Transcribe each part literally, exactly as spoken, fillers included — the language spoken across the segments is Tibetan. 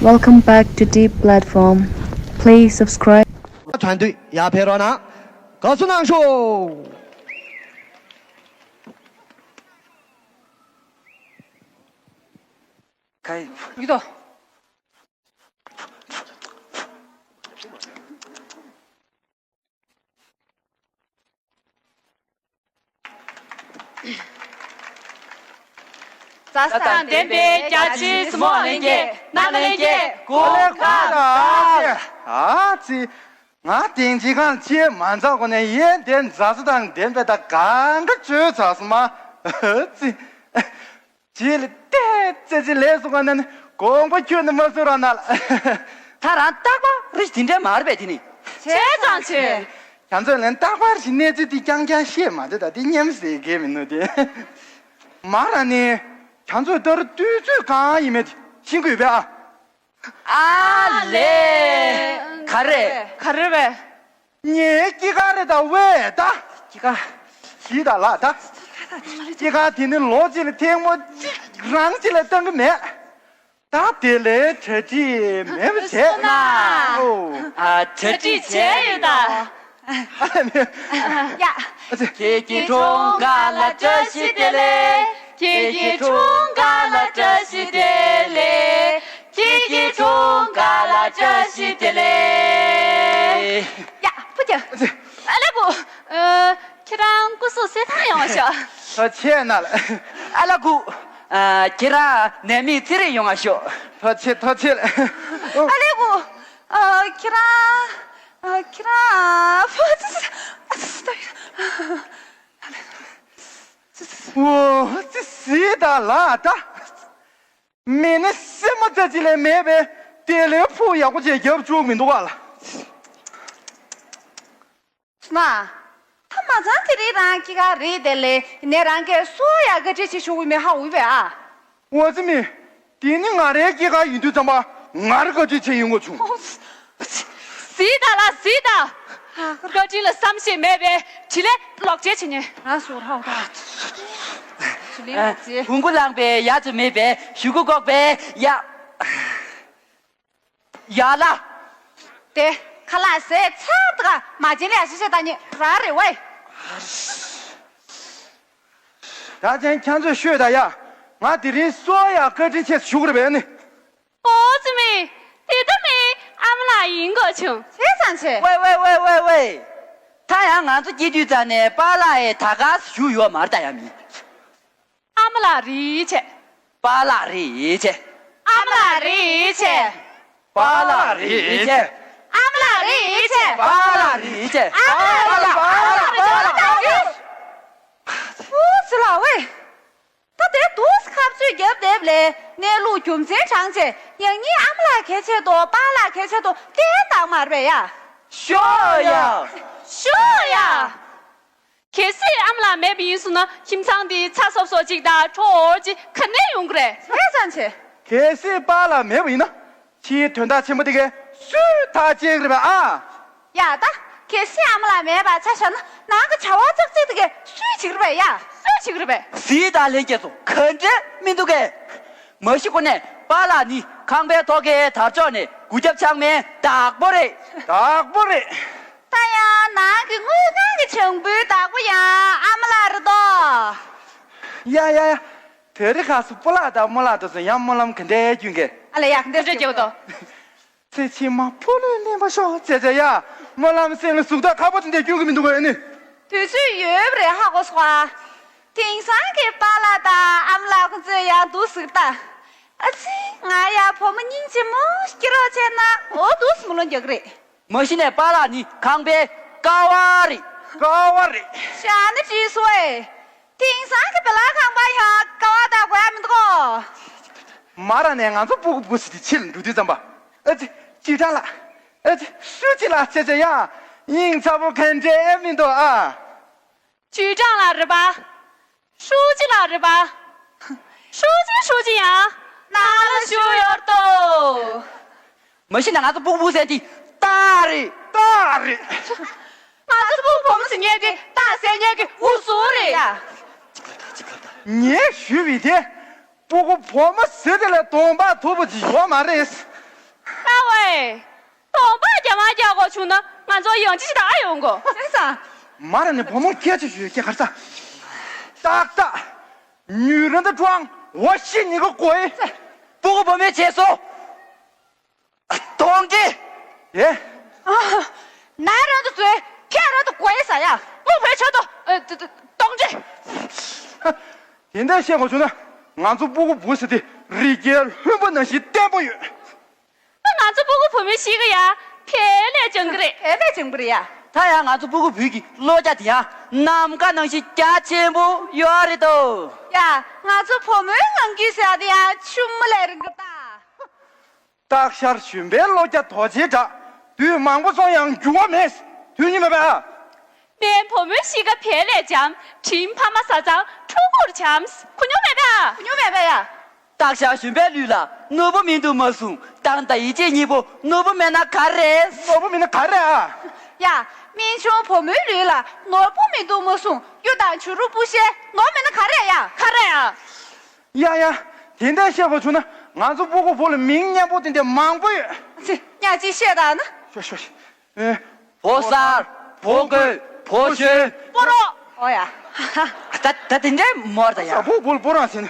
Welcome back to Deep Platform. Please subscribe. དྲན་དུས་ཡར་ཕེབས་རོགས་གནང་། དགའ་བསུ་གནང་ཤོག། ཁ་ཡིན། ཡིན་དོ། མཛའ་དང་ལྡན་པའི་རྒྱ་ཆེའི་གཟིགས་མོ་བ་ལྷན་རྒྱས། རྣམ་པ་ལྷན་རྒྱས་སྐུ་ཁམས་བཟང་། ཨ་ཙི། ང་དེང་ཅི་གང་ཅི་མ་འཛག་གོ་ནས་ཡེ་འདི་མཛའ་བརྩེ་དང་ལྡན་པའི་ད་གང་ག་བཅོས་ཚར་སོང་མ། ཨ་ཙི། རྗེས་ལ་བལྟས་ཙེ་ཙེ་ལས་སུ་ག་ནས་ནི་དགོངས་པ་ཁྱོད་ནི་མ་བཟོད་ར་ན་ལ། ད་རང་རྟག་པར་རིགས་དེ་འདྲ་མ་རེད་པས་དེ་ནི། བྱས་ཙང་བྱས། ཁྱང་ཚོས་ལན་རྟག་པར་ཞིག་གནས་ཚུལ་འདི་རྐྱང་རྐྱང་བཤད་མ་འདི་ད་འདི་སྙམ་ཟེར་གི་མི་ནུ་དེ། མ་ར་ནི། ཁྱང་ཚོས་ལྟར་དུས་ཚོད་གང་ཡིན་མེད་ཤིང་དགོས་པས་ཨ། ཨ་ལེ། ག་རེ། ག་རེ་བས། ངའི་སྐྱེས་སྐར་རེད་ད་ཝེ་ད། སྐྱེས་སྐར། ཞིག་ད་ལ་ད། སྐྱེས་སྐར་དེ་ནི་ལོ་གཅིག་ལ་ཐེངས་མོ་གཅིག་རང་གཅིག་ལ་བཏང་གི་མེད། ད་དེ་ལས་གྲ་སྒྲིག་མེད་པ་བྱས། སོ་ན། ཨོ། ཨ་གྲ་སྒྲིག་བྱས་ཡོད་ད། ཨ་ལ་མེད། ཡ། ཁྱེད་ཀྱི་འཁྲུངས་སྐར་ལ་བཀྲ་ཤིས་བདེ་ལེགས། ཁྱེད་ཀྱི་འཁྲུངས་སྐར་ལ་བཀྲ་ཤིས་བདེ་ལེགས། ཁྱེད་ཀྱི་འཁྲུངས་སྐར་ལ་བཀྲ་ཤིས་བདེ་ལེགས། ཡ། བུ་རྒྱུད། ཨ་ལེ་བུ། ཨ། ཁྱེད་རང་སྐུ་གཟུགས་གསལ་ཐང་ཡོང་བ་ཤོག། ཐུགས་རྗེ་ཆེ་ན་ལ། ཨ་ལ་ཁུ། ཨ། ཁྱེད་རང་ནད་མེད་ཚེ་རིང་ཡོང་བ་ཤོག། ཐུགས་རྗེ་ཆེ་ཐུགས་རྗེ་ཆེ། ཨ་ལེ་ཁུ། ཨ། ཁྱེད་རང་། ཨ། ཁྱེད་རང་། ཨ་ཙི་ཙི། ཨོ་ཙི་སི་ད་ལ་ད། མེད་ནི་སེམས་མ་རྩ་ཅི་ལས་མེད་པས་དེ་ལས་ཕུ་ཡག་པོ་བྱས་རྒྱབ་བཅུག་མི་འདུག་ག་ལ། སོ་ན། ད་མ་ཚང་དེ་རིང་རང་སྐྱེས་སྐར་རེད་དེ་ལས་ནས་རང་གིས་སོ་ཡ་ག་ཅི་བྱེད་ཆོག་གི་མེད་ཧ་འུ་བས་ཨ། འོ་ཙི་མི། དེ་ནི་ང་རའི་སྐྱེས་སྐར་ཡིན་དུས་ཙམ་པ་ང་ར་བཀའ་དྲིན་ཆེ་ཡིན་དགོས་བྱུང་། གཟིགས་དང་ལ་གཟིགས་དང་། བཀའ་དྲིན་ལ་བསམ་ཤེས་མེད་པའི་དྲིན་ལན་ལོག་འཇལ་བྱེད་ཉན། ང་སོར་ཧའོ་ད། ཞུ་ལེན་མ་བྱེད། བོང་གུ་ལངས་པའི་ཡ་ཚོ་མེད་པའི་གཞུ་གུ་ལྐོག་པའི་ཡ། ཡ་ལ། དེ་ཁ་ལག་ཟས་ཚར་དགའ་མ་བྱེད་ལས་ཤེས་ཤེས་ད་ཉེ་ར་རེ་བས། ད་ཅན་ཁྱང་ཚོས་ཤོད་ད་ཡ། ང་དེ་རིང་སོ་ཡ་བཀའ་དྲིན་ཆེ་ཞུ་གི་རེད་པས་ནི། ཨོ་ཙི་མི། དེ་ད་མི་ཨ་མ་ལགས་ཡིན་དགོས་བྱུང་། བྱས་ཙང་བྱས། ཝེ་ཝེ་ཝེ་ཝེ་ཝེ། ད་ཡང་ང་ཚོ་སྐྱེས་དུས་ཙམ་ནས་པཱ་ལགས་ཡས་ད་ག་ཞུ་ཡོད་མ་རེད་ད་ཡ་མི། ཨ་མ་ལགས་རེད་བྱས། པཱ་ལགས་རེད་བྱས། ཨ་མ་ལགས་རེད་བྱས། པཱ་ལགས་རེད་བྱས། ཨ་མ་ལགས་རེད་བྱས། པཱ་ལགས་རེད་བྱས། ཨ་མ་ལགས་རེད་བྱས། པཱ་ལགས་པཱ་ལགས་པཱ་ལགས། ཨོ་ཙི་ལ་ཝེ། ད་དེ་དུས་ཁ་རྩོད་རྒྱབ་བསྡད་ལས་གནས་ལུགས་རྒྱུ་མཚན་དྲངས་བྱས་ཡང་སྙིང་ཨ་མ་ལགས་གལ་ཆེ་དོ་པཱ་ལགས་གལ་ཆེ་དོ་བསྟན་བཏང་མ་རེད་པས་ཡ། ཤོ་ཡ། ཤོ་ཡ། གལ་སྲིད་ཨ་མ་ལགས་མེད་པ་ཡིན་སོང་ན་ཁྱིམ་ཚང་འདི་ཚ་སོབ་སོབ་ཅིག་དང་ཁྲོ་བོ་ཅིག་ག་ནས་ཡོང་གི་རེད། བྱས་ཙང་བྱས། གལ་སྲིད་པཱ་ལགས་མེད་པ་ཡིན་ན་ཕྱིའི་དོན་དག་ཆེན་པོ་དེ་གས་སུས་ཐག་བཅད་ཀྱི་རེད་པས་ཨ། ཡ་ད། གལ་སྲིད་ཨ་མ་ལགས་མེད་པ་ཆ་བཞག་ན་ནང་གི་བྱ་བ་ཙག་ཙིག་དེ་གས་སུས་བྱེད་ཀྱི་རེད་པས་ཡ། སུས་བྱེད་ཀྱི་རེད་པས། གཟིགས་དང་ལྷན་རྒྱས་ཚོ་ག་འདྲས་མི་འདུག་གས། མ་གཞི་ཁོ་ནས་པཱ་ལགས་ནི་ཁང་པའི་ཐོག་ཁའི་དར་ལྕོག་ནས་སྒུག་རྒྱབ་ཆགས་མེད་བདག་པོ་རེད། བདག་པོ་རེད། ད་ཡང་ནང་གི་དངུལ་ཁང་གི་བྱང་བུའི་བདག་པོ་ཡང་ཨ་མ་ལགས་རེད་དོ། ཡ་ཡ་ཡ། དེ་རིང་ཁ་སང་སྤོ་ལགས་དང་རྨོ་ལགས་དེ་ཚོ་ཡང་སྨོན་ལམ་ག་འདྲའི་སྐྱོན་གས། ཨ་ལས་ཡག་འདིར་སྐྱོད་དོ། ཚེ་ཕྱི་མ་ཕོ་ལུས་ལེན་པ་ཤོག་ཅེས་བྱས་ཡ། སྨོན་ལམ་སེམས་ལ་ཟུག་ཐག་ཁ་པོ་དེ་འདྲའི་སྐྱོན་གི་མི་འདུག་གས་ནི། དུས་ཚོད་ཡོད་པ་རེད་ཧ་གོ་སོང་ཨ། དེང་སང་གི་པཱ་ལགས་དང་ཨ་མ་ལགས་ཁོང་ཚོས་ཡང་འདུག་ཟེར་ད། ཨ་ཙི་ང་ཡ་བུ་མོ་སྙིང་རྗེ་མོ་སྐྱེ་རོགས་བྱས་ན་འོ་འདུག་སྨོན་ལམ་རྒྱག་གི་རེད། མ་གཞི་ནས་པཱ་ལགས་ནི་ཁང་པའི་ཀ་བ་རེད། ཀ་བ་རེད། ཞག་ནི་བྲིས་སོ་ཨེ། དེང་སང་གི་བེ་ལ་ཁང་པ་ཡང་ཀ་བ་དག་དགོས་ཡ་མི་འདུག་གོ། མ་ར་ནས་ང་ཚོ་སྤུ་གུ་བུ་སི་དེ་ཕྱི་ལ་འགྲོ་དུས་ཙམ་པ། ཨ་ཙི། ཅི་དྲག་ལ། ཨ་ཙི། སུ་ཅི་ལ་ཆེ་ཆེ་ཡ། སྙིང་ཚ་པོ་ག་འདྲའི་མི་འདུག་ཨ། ཅུས་ཀྲང་ལགས་རེད་པ། ཧྲུའུ་ཅི་ལགས་རེད་པ། ཧྲུའུ་ཅི་ཧྲུའུ་ཅི་ཡང་ནང་ལ་བཞུགས་ཡོད་དོ། མ་གཞི་ནས་ང་ཚོ་སྤུ་གུ་ཟེར་དེ་སྟག་རེད། སྟག་རེད། ང་ཚོ་སྤུ་གུ་བུ་མོ་ཟེར་མཁན་དེ་སྟག་ཟེར་མཁན་གྱི་འུ་སུ་རེད་ཡ། ངས་ཞུས་པའི་དེ། སྤུ་གུ་བུ་མོ་ཟེར་དེ་ལས་གདོང་པ་མཐུག་པོ་ཅིག་ཡོད་མ་རེད། ཨེ། གདོང་པ་རྒྱ་མ་རྒྱག་དགོས་བྱུང་ན་ང་ཚོ་ཡང་ཅི་ཞིག་དང་ཨ་ཡོང་གོ། ཨེ་ཙང་། མ་ར་ནི་བུ་མོ་སྐད་ཆ་ཞུ་སྐད་གར་ས། ཏག་ཏག་ཉུས་རེ་འདི་ཀྲོང་འོ་ཤི་ཉི་ག་གོ་ཨེ། སྤུ་གུ་བུ་མོའི་བྱས་སོ། གདོང་འདྲེ། ཨེ། ཨ། ན་ར་འདི་ཚོའི་ཁྱེད་ར་འདི་གོ་ཨེ་ས་ཡ། སློབ་བུའི་ཆོག་ཏོ། གདོང་འདྲེ། དེ་འདྲ་བཤད་དགོས་བྱུང་ན་ང་ཚོ་སྤུ་གུ་བུ་ཟེར་དེ་རི་རྒྱལ་ལྷུན་པོ་ནང་བཞིན་བརྟན་པོ་ཡོད། ད་ང་ཚོ་སྤུ་གུ་བུ་མོའི་གཤིས་ཀ་ཡ་ཕལ་ལས་ཅན་གི་རེད། ཕལ་ལས་ཅན་གི་རེད་ཡ། ད་ཡང་ང་ཚོ་སྤུ་གུ་བུ་གི་བློ་རྒྱ་དེ་ཡང་ནམ་མཁའ་ནང་བཞིན་རྒྱ་ཆེན་པོ་ཡོད་རེད་དོ། ཡ། ང་ཚོ་བུ་མོའི་ངང་རྒྱུད་ཟེར་ཡ་དེ་ཡང་ཆུ་མོ་ལས་རིང་གི་ད། སྟག་ཤར་ཞུན་པའི་བློ་རྒྱ་རྡོ་རྗེའི་བྲག་དུས་མང་པོ་སོང་ཡང་འགྱུར་བ་མེད། དུས་ཉི་མ་པ། སྨན་བུ་མོའི་གཤིས་ཀ་བལ་ལས་འཇམ། དྲིན་ཕ་མ་བཟའ་ཚང་ཕྲུ་གུར་འཇམ། གོ་མྱོང་མེད་པས་ཨ། གོ་མྱོང་མེད་པས་ཡ། སྟག་ཤར་ཞུན་པའི་ལུས་ལ་ནོར་བུ་མི་འདུག་མ་གསུངས། དང་ད་ཡིད་ཆེས་གཉིས་པོ་ནོར་བུ་མེད་ན་ག་རེ། ནོར་བུ་མེད་ན་ག་རེ་ཨ། ཡ། སྨན་ཆུང་བུ་མོའི་ལུས་ལ་ནོར་བུ་མི་འདུག་མ་གསུངས། གཡུ་དང་བྱུ་རུ་སྤུ་ཤའི་ནོར་མེད་ན་ག་རེ་ཡ། ག་རེ་ཨ། ཡ་ཡ། དེ་འདྲ་བཤད་པ་བྱུང་ན་ང་ཚོ་སྤུ་གུ་བོ་ལ་མིང་སྙན་པོ་དེ་འདྲ་མང་པོ་ཡོད། ཚེ་ཉག་གཅིག་བཤད་དང་ན། ཤོ་ཤོ་ཤོ། ཨེ། ཕོ་གསར། ཕོ་རྒོད། ཕོ་གཞོན། སྤོ་རོག་ཨོ་ཡ། ད་ད་དེ་འདྲ་མོར་ད་ཡ། ཕོ་བོ་ལ་སྤོ་རོག་ཟེར་ན།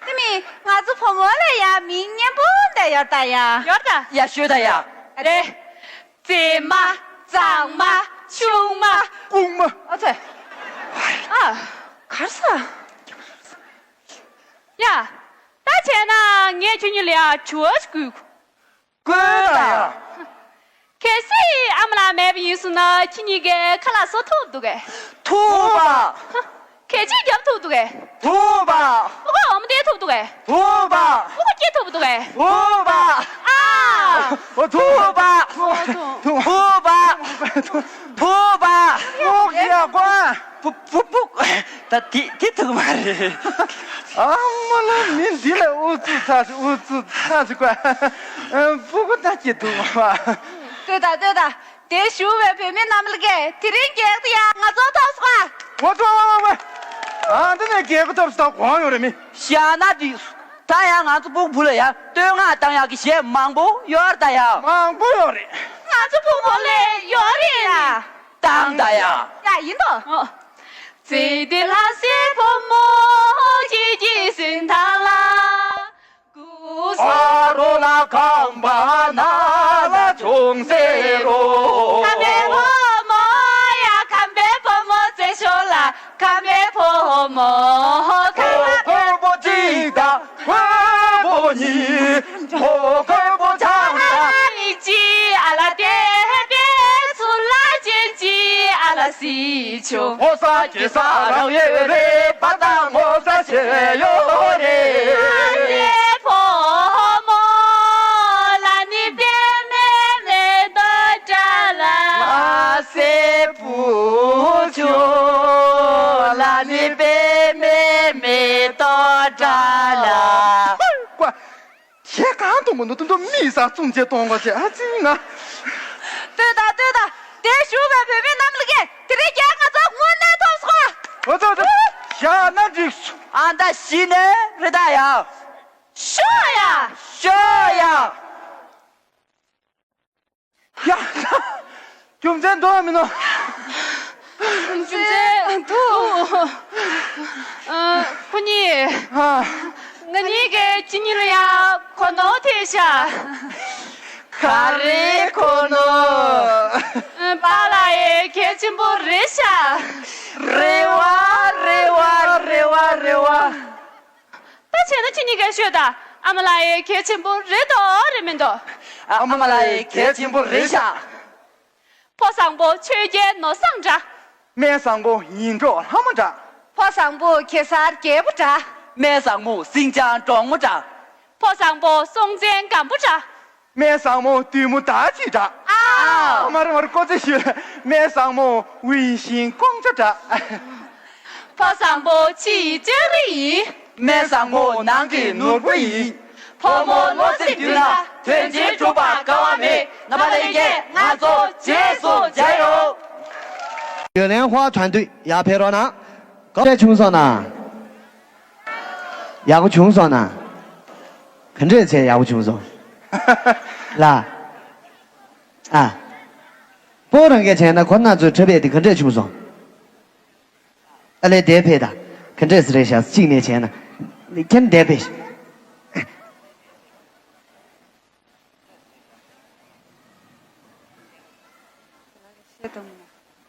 དེ་མིན་ང་ཚོ་བུ་མོ་ལ་ཡ་མིང་སྙན་པོ་འདྲ་ཡོད་ད་ཡ། ཡོད་ད། ཡ་ཤོད་ད་ཡ། རེད། མཛེས་མ། གཙང་མ། ཆུང་མ། རྐུན་མ། ཨ་ཚེ། ཨ། གར་ས། ཡ། ད་བྱས་ན་ངས་ཁྱོད་གཉིས་ལ་ཡ་དྲི་བ་ཞིག་བསྐུལ། བསྐུལ་ད་ཡ། གལ་སྲིད་ཨ་མ་ལགས་མེད་པ་ཡིན་སོང་ན་ཁྱེད་གཉིས་ཀས་ཁ་ལག་བཟོ་ཐུབ་འདུག་གས། ཐུབ་པ། གད་ཕྱིས་རྒྱབ་ཐུབ་འདུག་གས། ཐུབ་པ། ཕྲུ་གུ་འོ་མ་སྟེར་ཐུབ་འདུག་གས། ཐུབ་པ། ཕྲུ་གུ་སྐྱེ་ཐུབ་འདུག་གས། ཐུབ་པ། ཨ། ཨོ་ཐུབ་པ། ཨོ་ཐུབ། ཐུབ་པ། ཐུབ་པ། ཨོ་ཡ་ཀོ། པུ་པུ་པུ། ད་དེ་དེ་ཐུག་མ་རེད། ཨ་མ་ལ་མི་འདི་ལ་ཨུ་ཚུགས་ཚ་ཞིག་ཨུ་ཚུགས་ཚ་ཞིག་གོ། ཨ། སྤུ་གུ་ད་སྐྱེ་ཐུབ་མ་པ། ལྟོས་དང་ལྟོས་དང་། དེ་བཞུགས་པའི་བུད་མེད་རྣམས་ལ་གས་དེ་རིང་རྒྱལ་ཁ་ཡ་ང་ཚོ་ཐོབ་སོང་ཨ། ཨོ་ཚོ་ཨོ་ཨོ་ཨོ། ཨ་འདི་ནས་རྒྱལ་ཁ་ཐོབ་སོང་གོང་ཡོད་རེད་མི། ཞྭ་ན་འགྲིག་ད་ཡང་ང་ཚོ་སྤུ་གུ་བུ་ལ་ཡང་བསྟོད་བསྔགས་བཏང་ཡག་གི་གཞས་མང་པོ་ཡོད་ད་ཡ། མང་པོ་ཡོད་རེད། ང་ཚོ་བུ་མོ་ལས་ཡོད་རེད་ཡ། བཏང་ད་ཡ། ཡ་ཡིན་དོ། ཨོ། བརྩེ་ལྡན་ལྷ་སའི་བུ་མོ་ཁྱེད་ཀྱི་གཟིམ་ཐང་ལ། ཨ་རོ་ལ་ཁམས་པ་ན་ལ་ཅུང་ཟད་རོ། ཁམས་པའི་བུ་མོ་ཡ་ཁམས་པའི་བུ་མོ་བརྩེ་ཤོག་ལ། ཁམས་པའི་བུ་མོ་ཁམས་པའི། ཁོལ་པོ་གཅིག་དང་ཁོལ་པོ་གཉིས། ཁོ་ཁོལ་པོ་ཆང་དང་། ཨ་ལ་ལི་ཅི་ཨ་ལ་ཏེ་པེ་ཚུ་ལ་ཅན་ཅི་ཨ་ལ་སི་ཆུ། ངོ་ས་ཀྱི་ས་རང་ཡོད་རེད་པ་དང་ངོ་ས་ཞེ་ཡོད་རེད། ཨ་ལེ་ཕོ་མོ་ལ་ནི་པེ་མེ་མེ་ཏོ་ཏྲ་ལ། ལ་སེ་བུ་ཆུ་ལ་ནི་པེ་མེ་མེ་ཏོ་ཏྲ་ལ། ཀ་ཞེ་གང་གཏོང་གི་འདུག་ཏུ་འདུག་མི་ས་བཙུམ་བྱེད་གཏོང་གོ་བྱེད་ཨ་ཙི་ང་། ལྟོས་དང་ལྟོས་དང་། དེ་བཞུགས་པའི་བུད་མེད་རྣམས་ལ་གས་དེ་རིང་རྒྱལ་ཁ་ང་ཚོ་དངོས་གནས་ཐོབ་སོང་ཨ། ཨོ་ཙོ་ཙོ། ཞག་ན་འགྲིག་སོང་། ཨ་ད་གཞི་ནས་རེད་ད་ཡ། ཤོག་ཡ། ཤོག་ཡ། ཡ། རྒྱུ་མཚན་འདུག་མི་འདུག་རྒྱུ་མཚན་འདུག་ཨ། ཁོ་གཉིས། ཨ། ང་གཉིས་ཀྱིས་ཁྱེད་གཉིས་ལ་ཡ་གོ་ནོར་ཐེབས་ཤག་ག་རེ་གོ་ནོར། ཨ། པཱ་ལགས་ཡ་གལ་ཆེན་པོ་རེད་ཤག་རེད་བ་རེད་བ་རེད་བ་རེད་བ། ད་བྱས་ན་ཁྱེད་གཉིས་ཀས་ཤོད་དང་། ཨ་མ་ལགས་ཡ་གལ་ཆེན་པོ་རེད་དོ་རེད་མིན་དོ། ཨ་མ་ལགས་ཡ་གལ་ཆེན་པོ་རེད་ཤག་ཕོ་བཟང་པོ་ཆོས་རྒྱལ་ནོར་བཟང་འདྲ། སྨན་བཟང་པོ་ཡིད་འཕྲོག་ལྷ་མོ་འདྲ། ཕོ་བཟང་པོ་གེ་སར་རྒྱལ་པོ་འདྲ། སྨན་བཟང་མོ་སེང་ལྕམ་འབྲོག་མོ་འདྲ། ཕོ་བཟང་པོ་སྲོང་བཙན་སྒམ་པོ་འདྲ། སྨན་བཟང་མོ་བདུད་མོ་ཟླ་གཅིག་འདྲ། ཨ། མ་རེད་མ་རེད་ཀོ་ཚེ་ཞུས། སྨན་བཟང་མོ་ཝིན་ཤིན་ཀོང་ཇོ་འདྲ། ཕོ་བཟང་པོ་ཕྱི་ཡི་ལྕགས་རི་ཡིན། སྨན་བཟང་མོ་ནང་གི་ནོར་བུ་ཡིན། ཕོ་མོ་བློ་སེམས་མཐུན་ན་དོན་ཆེན་འགྲུབ་པ་དཀའ་བ་མེད། རྣམ་པ་ལྷན་རྒྱས་ང་ཚོ་རྗེས་སུ་མཇལ་ཡོང་། 有莲花团队也陪着呢。 ག་འདྲས་བྱུང་སོང་ན། ཡག་པོ་བྱུང་སོང་ན། ག་འདྲས་བྱས་ཡག་པོ་བྱུང་སོང་། ལ། ཨ། སྤོ་རང་གིས་བྱས་ན་ཁོ་ན་ཚོའི་འཁྲབ་པའི་དེ་ག་འདྲས་བྱུང་སོང་། ཨ་ལས་འདས་ཕེ་ད། ག་འདྲས་སེ་རེད་ཤག་གཅིག་ནས་བྱས་ན། ཁྱེད་འདས་ཕེ།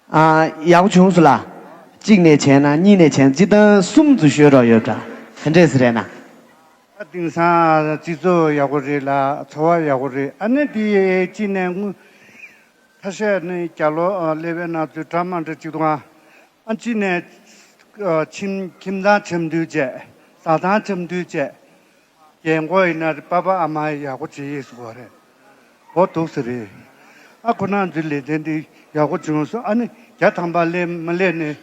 ཨ། ཡག་པོ་བྱུང་སོང་ལ། གཅིག་ནས་བྱས་ན་གཉིས་ནས་བྱས་ན་སྤྱིར་བཏང་གསུམ་ཚོ་ཤོད་རོགས་ཡོད་འདྲ། ག་འདྲས་སེ་རེད་ན། ཨ། དེང་སང་སྤྱི་ཚོགས་ཡག་པོ་རེད་ལ། འཚོ་བ་ཡག་པོ་རེད། ཨ་ནི་དེ་གཅིག་ནས་དངུལ་ཁ་ཤས་ནི་རྒྱ་ལོ་ཨ་སླེབས་པའི་ནང་ཚུད་གྲ་མ་འདྲ་གཅིག་དང་། ཨ། གཅིག་ནས་ཨ་ཁྱིམ་ཁྱིམ་ཚང་འཆམ་མཐུན་བྱས། བཟའ་ཚང་འཆམ་མཐུན་བྱས། རྒན་གོག་ཡིན་ན་རེད། པ་ཕ་ཨ་མ་ཡག་པོ་བྱེད་ཡས་ཟེར་གོ་རེད། འོ་འདུག་སེ་རེད། ཨ། ཁོ་ན་ཚོའི་ལེ་ཚན་འདི་ཡག་པོ་བྱུང་སོང་། ཨ་ནི་བརྒྱ་ཐམ་པ་སླེབས་མ་སླེབས་ནས།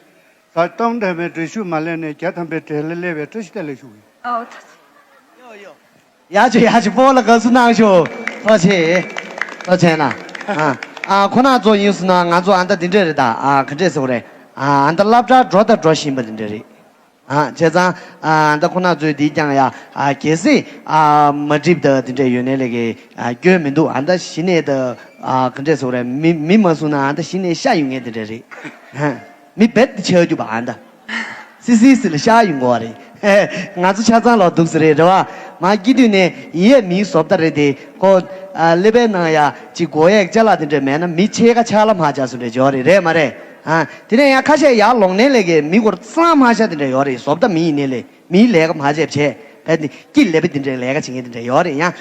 བརྒྱ་སྟོང་ཐམ་པའི་འགྲན་ཞུགས་མ་སླེབས་ནས་བརྒྱ་ཐམ་པའི་གྲས་ལ་སླེབས་པའི་བཀྲ་ཤིས་བདེ་ལེགས་ཞུ་གི་ཡིན། ཨོ། ཐུགས་རྗེ་ཆེ། ཡག་བྱུང་ཡག་བྱུང་། སྤོ་ལགས་དགའ་བསུ་གནང་ཤོག་ཐུགས་རྗེ་ཆེ། ཐུགས་རྗེ་ཆེ་གནང་། ཨ། ཨ། ཁོ་ན་ཚོ་ཡིན་སོང་ན་ང་ཚོ་ཨ་ད་འདི་འདྲས་རེད་ད། ཨ། ག་འདྲས་ཟེར་དགོས་རེད། ཨ། ཨ་ད་སློབ་གྲྭ་འགྲོ་ད་འགྲོ་བཞིན་པ་འདི་འདྲས་རེད། ཨ། བྱས་ཙང་ཨ་ད་ཁོ་ན་ཚོའི་འདི་རྐྱང་ཡ། ཨ། གལ་སྲིད་ཨ་མ་འགྲིག་ད་འདི་འདྲས་ཡོད་ནའི་ལས་ཀའི་ཨ་སྐྱོན་མི་འདུག་ཨ་ད་གཞི་ནས་ད། ཨ། ག་འདྲས་ཟེར་དགོས་རེད། མི་མི་མ་བཟུང་ན་ཨ་ད་གཞི་ནས་ཤ་ཡོང་མཁན་འདི་འདྲས་རེད། ཧ། མི་རྦད་དེ་ཆགས་རྒྱུ་པ་ཨ་ད། སི་སི་སི་ལ་ཤ་ཡོང་གི་རེད། ང་ཚོ་ཆ་ཚང་ལོག་འདུག་སེ་རེད། རེད་བ། མ་སྐྱེས་དུས་ནས་ཡིན་ཡས་མིའི་བཟོ་ལྟ་རེད་དེ། ཁོ་ཨ་ཀླད་པའི་ནང་ཡ་ཅིག་མགོ་ཡས་ཅ་ལག་དེ་འདྲས་མེད་ན་མི་ཕྱེད་ཀ་ཆག་ལ་མ་ཆགས་སུ་འདྲ་ཅིག་ཡོད་རེད། རེད་མ་རེད། ཨ། དེ་ནས་ཡང་ཁ་ཤས་ཡར་ལོག་ནའི་ལས་ཀའི་མི་སྐོར་གཙང་མ་ཤ་དེ་འདྲ་ཡོད་རེད། བཟོ་ལྟ་མི་ཡིན་ནའི་ལས་མིའི་ལས་ཀ་མ་བྱས་བྱས་བས་ནི་སྐྱིད་ལས་པ་དེ་འདྲའི་ལས་ཀ་བྱེད་མཁན་དེ་འདྲ་ཡོད་རེད། ཡང་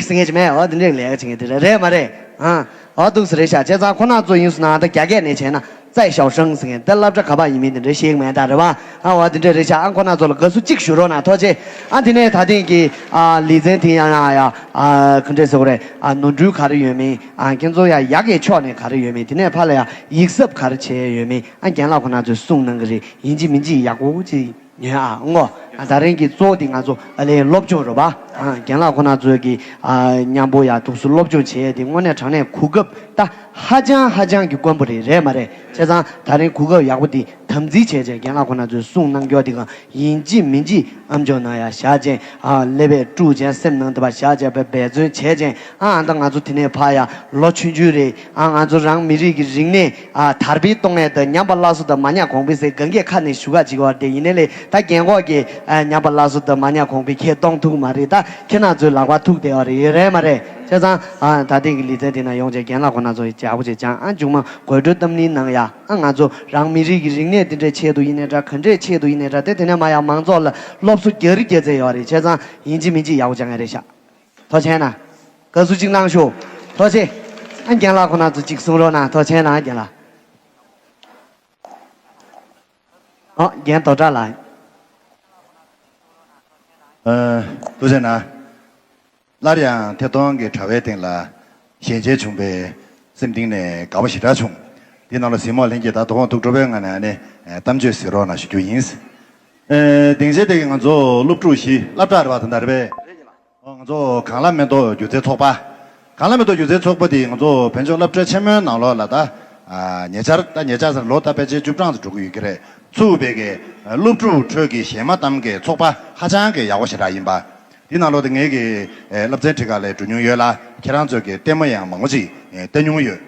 ཟེར་མཁན་ཅིག་མེད། འོ་དེ་འདྲའི་ལས་ཀ་བྱེད་མཁན་དེ་འདྲ་རེད་མ་རེད། ཨ། འོ་འདུག་སེ་རེད་ཤག་བྱས་ཙང་ཁོ་ན་ཚོ་ཡིན་སོང་ན་ད་རྒྱ་སྐད་ནས་བྱས་ན་ཙའི་ཞའོ་ཧྲང་ཟེར་མཁན་དེ་སློབ་གྲྭ་ག་པར་ཡིན་མིན་དེ་འདྲ་ཤེས་ཀྱི་མེད་ད། རེད་བ། ཨ། འོ་དེ་འདྲ་རེད་ཤག་ཨ། ཁོ་ན་ཚོ་ལ་དགའ་བསུ་གཅིག་ཞུ་རོགས་གནང་། ཐུགས་རྗེ་ཆེ། ཨ། དེ་ནས་ད་ཐེངས་ཀྱི་ཨ་ལེ་ཚན་དེ་ཡང་ཡང་ཡ། ཨ། ག་འདྲས་ཟེར་དགོས་རེད། ཨ། ནོར་འཁྲུལ་ག་རེ་ཡོད་མིན། ཨ། ཁྱེད་ཚོ་ཡ་ཡག་གི་ཕྱོགས་ནས་ག་རེ་ཡོད་མིན། དེ་ནས་ཕར་ལ་ཡ་ཡིག་གཟབ་ག་རེ་བྱས་ཡོད་མིན། ཨ། རྒན་ལགས་ཁོ་ན་ཚོས་གསུངས་གནང་གི་རེད། ཡིན་གཅིག་མིན་གཅིག་ཡག་པོ་ཅིག་ཉོན་ཨ། ཨོ། ཨ། ད་རིང་གི་གཙོ་བོ་དེ་ང་ཚོ་ཨ་ལས་སློབ་སྦྱོང་རེད་པ། ཨ། རྒན་ལགས་ཁོ་ན་ཚོས་ཀྱི་ཨ་མཉམ་པོ་ཡ་ཐུགས་སུ་སློབ་སྦྱོང་བྱས་དེ་དངོས་གནས་དྲང་གནས་གོ་སྐབས་ད་ཧ་ཅང་ཧ་ཅང་གི་དཀོན་པོ་རེད། རེད་མ་རེད། བྱས་ཙང་ད་རིང་གོ་སྐབས་ཡག་པོ་དེ་དམ་འཛིན་བྱས་བྱས་རྒན་ལགས་ཁོ་ན་ཚོས་གསུངས་གནང་རྒྱུ་དེ་གང་ཡིན་གཅིག་མིན་གཅིག་ཨམ་ཅོག་ནང་ཡ་བཞག་བྱས། ཨ། ཀླད་པས་དཀྲུགས་བྱས། སེམས་ནང་དུ་བ་བཞག་བྱས་པའི་འབད་བརྩོན་བྱས་བྱས། ཨ། ཨ་ད་ང་ཚོ་དེ་ནས་ཕར་ཡ་ལོ་ཆུང་ཆུང་རེད། ཨ། ང་ཚོ་རང་མི་རིགས་ཀྱི་རིག་གནས་ཨ་དར་སྤེལ་གཏོང་ཡས་དང་ཉམས་པ་སླར་གསོ་དང་མ་ཉམས་གོང་འཕེལ་ཟེར་གང་གས་ཁ་ནས་ཞུ་ག་བྱེད་ཀྱི་ཡོད་རེད་དེ། ཡིན་ནའི་ལས་ད་རྒན་གོག་གིས་ཨ་ཉམས་པ་སླར་གསོ་དང་མ་ཉམས་གོང་འཕེལ་ཁྱེད་གཏོང་ཐུབ་ཀྱི་མ་རེད། ད་ཁྱེད་རང་ཚོའི་ལག་པར་ཐུག་བསྡད་ཡོད་རེད། རེད་མ་རེད། བྱས་ཙང་ཨ་ད་ཐེངས་ཀྱི་ལེ་ཚན་དེ་ན་ཡོང་བྱས་རྒན་ལགས་ཁོ་ན་ཚོ་ཡག་པོ་བྱས་ཀྱང་། ཨ། མཇུག་མ་དགོད་བྲོའི་གཏམ་གླེང་ནང་ཡ། ཨ། ང་ཚོ་རང་མི་རིགས་ཀྱི་རིག་གནས་འདི་འདྲའི་ཆེད་དུ་ཡིན་ནའི་འདྲ། ག་འདྲའི་ཆེད་དུ་ཡིན་ནའི་འདྲ། དེ་དེ་ནས་མ་ཡ་མང་ཚོགས་ལ་སློབ་གསོ་རྒྱག་རེ་རྒྱག་རྩིས་ཡོད་རེད། བྱས་ཙང་ཡིན་གཅིག་མིན་གཅིག་ཡག་པོ་བྱ་ངེས་རེད་ཤག་ཐུགས་རྗེ་ཆེ་གནང་། དགའ་བསུ་གཅིག་གནང་ཤོག་ཐུགས་རྗེ་ཆེ། ཨ། རྒན་ལགས་ཁོ་ན་ཚོ་གཅིག་གསུང་རོགས་གནང་། ཐུགས་རྗེ་ཆེ་གནང་རྒན་ལགས། ཨ། རྒན་རྡོ་གྲགས་ལགས། ཨ། ཐུགས་རྗེ་གནང་། སླར་ཡང་ཐད་གཏོང་གི་དྲ་བའི་སྟེང་ལ་ཞལ་མཇལ་བྱུང་བའི་སེམས་གཏིང་ནས་དགའ་པོ་ཞེ་དྲག་བྱུང་། འདི་ནང་ལ་གཟིགས་མོ་ལྷན་རྒྱས་དང་དོ་དགོང་ཐུགས་སྤྲོ་བའི་ངང་ནས་ཨ་ནི་གཏམ་བརྗོད་གཟིགས་རོགས་གནང་ཞུ་རྒྱུ་ཡིན། ཨེ། སྡིངས་ཆ་དེ་གི་ང་ཚོ་སློབ་ཕྲུག་བཞི། སློབ་གྲྭ་རེད་པ། ད་ལྟ་རེད་པས། ཨོ། ང་ཚོ་གངས་ལྷ་མེ་ཏོག་སྒྱུ་རྩལ་ཚོགས་པ། གངས་ལྷ་མེ་ཏོག་སྒྱུ་རྩལ་ཚོགས་པ་དེ་ང་ཚོ་བོད་ལྗོངས་སློབ་གྲྭ་ཆེན་མོའི་ནང་ལོགས་ལ་ད་ཨ་ཉེ་ཆར། ད་ཉེ་ཆར་ཟེར་ལོ་ད་ཕལ་ཆེར་བཅུ་གྲངས་ཙམ་འགྲོ་གི་ཡོད་ཀྱི་རེད། ཚུགས་པའི་གི་སློབ་ཕྲུག་ཁྲོད་ཀྱི་གཞས་མ་གཏམ་གྱི་ཚོགས་པ་ཧ་ཅང་གི་ཡག་པོ་ཞེ་དྲག་ཡིན་པ། འདི་ནང་ལོགས་དེ་ངེད་ཀྱི་ཨེ་སློབ་ཚན་ཁྲིད་ཁག་ལ་འགྲོ་མྱོང་ཡོད་ལ། ཁྱེད་རང་ཚོས་ཀྱི་ལྟད་མོ་ཡང་མང་པོ་ཅིག་ཨེ་ལྟ་མྱོང་ཡོད།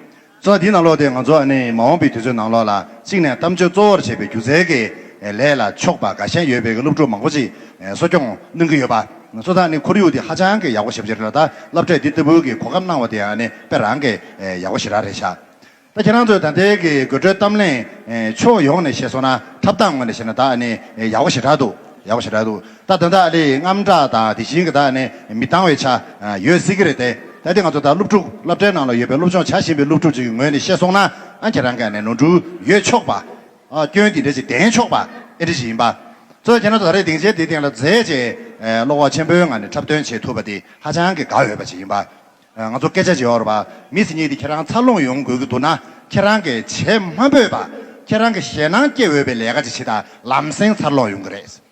སོ་འདི་ནང་ལོགས་དེ་ང་ཚོ་ཨ་ནི་མ་འོངས་པའི་དུས་ཚོད་ནང་ལོགས་ལ་གཅིག་ནས་གཏམ་བརྗོད་གཙོ་བོར་བྱས་པའི་སྒྱུ་རྩལ་གྱི་ཨེ་ལས་ལ་ཕྱོགས་པ་དགའ་ཞེན་ཡོད་པའི་གི་སློབ་ཕྲུག་མང་པོ་ཅིག་ཨེ་གསོ་སྐྱོང་གནང་གི་ཡོད་པ། སོ་ད་ནི་ཁོར་ཡུག་དེ་ཧ་ཅང་གི་ཡག་པོ་ཞེ་པོ་ཅིག་རེད་ལ། ད་སློབ་གྲྭས་འདི་ལྟ་བུའི་གི་གོ་སྐབས་གནང་བ་དེ་ཨ་ནི་དཔེ་རང་གི་ཨེ་ཡག་པོ་ཞེ་དྲག་རེད་ཤག་ད་ཁྱེད་རང་ཚོས་ད་ལྟའི་གི་དགོད་བྲོའི་གཏམ་གླེང་ཨེ་ཕྱོགས་ཡོངས་ནས་བཤད་སོང་ན། འཁྲབ་སྟངས་ངོས་ནས་བཤད་ན་ད་ཨ་ནི་ཨེ་ཡག་པོ་ཞེ་དྲག་འདུག་ཡག་པོ་ཞེ་དྲག་འདུག་ད་ད་ལྟ་ཨ་ནི་རྔམ་སྐྲག་དང་དེ་བཞིན་གི་ད་ཨ་ནི་མི་འདང་བའི་ཆ་ཨ་ཡོད་སྲིད་ཀྱི་རེད་དེ། ད་དེ་ང་ཚོ་ད་སློབ་ཕྲུག་སློབ་གྲྭའི་ནང་ལ་ཡོད་པའི་སློབ་སྦྱོང་བྱ་བཞིན་པའི་སློབ་ཕྲུག་ཅིག་གི་ངོས་ནས་བཤད་སོང་ན། ཨ་ཁྱེད་རང་གི་ཨ་ནི་ནོར་འཁྲུལ་ཡོད་ཆོག་པ། ཨ་སྐྱོན་དེ་འདྲ་ཅིག་ལྡན་ཆོག་པ་ཨེ་འདྲ་ཞིག་ཡིན་པ། གཙོ་བོ་ཁྱེད་རང་ཚོ་ད་རེས་སྡིངས་ཆའི་དེའི་སྟེང་ལ་འཛེགས་བྱས་ཨེ་བློ་ཁོག་ཆེན་པོའི་ངང་ནས་འཁྲབ་སྟོན་བྱེད་ཐུབ་པ་དེ་ཧ་ཅང་གི་དགའ་འོས་པ་ཅིག་ཡིན་པ། ཨ་ང་ཚོ་སྐད་ཆ་ཅིག་ཡོད་རེད་པ། མི་ཟེར་མཁན་དེ་ཁྱེད་རང་འཚར་ལོངས་ཡོང་དགོས་ཀྱི་འདུག་ན། ཁྱེད་རང་གིས་བྱེད་མ་ཕོད་པ། ཁྱེད་རང་གིས་ཞེད་སྣང་སྐྱེ་འོས་པའི་ལས་ཀ་ཅིག་བྱེད་དང་། ལམ་སེང་འཚར་ལོངས་ཡོང་གི་རེད།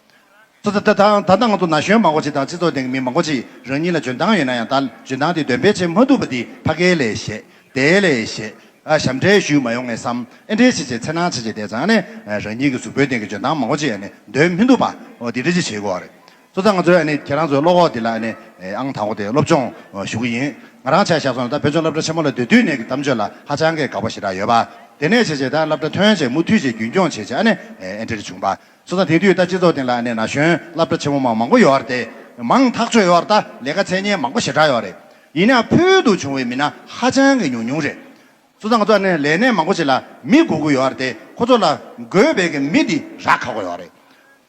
ད་ད་ད་ད་ལྟ་ང་ཚོ་ན་གཞོན་མང་པོ་ཅིག་དང་སྤྱི་ཚོགས་སྟེང་གི་མི་མང་པོ་ཅིག་རང་ཉིད་ལ་འཇོན་ཐང་ཡོད་ན་ཡང་། ད་འཇོན་ཐང་དེ་འདོན་སྤེལ་བྱེད་མ་ཐུབ་པ་དེ་ཕ་གིར་ལས་ཞེད། དེ་ལས་ཞེད། ཨ་ཞབས་འདྲེན་ཞུས་མ་ཡོང་ངས་བསམ། ཨེ་འདྲས་བྱས་བྱས་འཚེར་སྣང་བྱས་བྱས་བསྡད་ཙང་ནས། ཨ་རང་ཉིད་ཀྱི་གཟུགས་པོའི་སྟེང་གི་འཇོན་ཐང་མང་པོ་ཅིག་ཨ་ནི་འདོན་མི་ཐུབ་པ། འོ་དེ་འདྲ་ཅིག་བྱེད་དགོས་པ་རེད། སོ་ད་ང་ཚོས་ཨ་ནི་ཁྱེད་རང་ཚོའི་བློ་ཁོག་འདི་ལ་ཨ་ནི་ཨང་དང་པོ་དེ་སློབ་སྦྱོང་ཞུ་གི་ཡིན། ང་རང་ཆ་བཞག་སོང་ན་ད་བོད་ལྗོངས་སློབ་གྲྭ་ཆེན་མོ་ལ་སྡོད་དུས་ནས་ཀྱི་གཏམ་བརྗོད་ལ་ཧ་ཅང་གི་དགའ་པོ་ཞེ་དྲག་ཡོད་པ། དེ་ནས་བྱས་བྱས་ད་སློབ་གྲྭ་ཐོན་བྱས་མུ་མཐུད་བྱས་རྒྱུན་སྐྱོང་བྱས་བྱས་ཨ་ནི་ཨེ་འདྲ་རེ་བྱུང་པ། སོ་ད་དེང་དུས་ད་སྤྱི་ཚོགས་སྟེང་ལ་ཨ་ནི་ན་གཞོན་སློབ་གྲྭ་ཆེན་མོ་མང་མང་པོ་ཡོད་རེད་དེ། མང་ཐག་ཆོད་ཡོད་རེད། ད་ལས་ཀ་འཚོལ་མཁན་མང་པོ་ཞེ་དྲག་ཡོད་རེད། ཡིན་ནའང་ཕུལ་དུ་བྱུང་བའི་མི་སྣ་ཧ་ཅང་གི་ཉུང་ཉུང་རེད། སོ་ད་ང་ཚོ་ཨ་ནི་ལས་གནས་མང་པོ་ཞིག་ལ་མི་དགོས་ཀྱི་ཡོད་རེད་དེ། ཁོ་ཚོ་ལ་དགོས་པའི་གི་མི་འདི་རག་ཁག་པོ་ཡོད་རེད།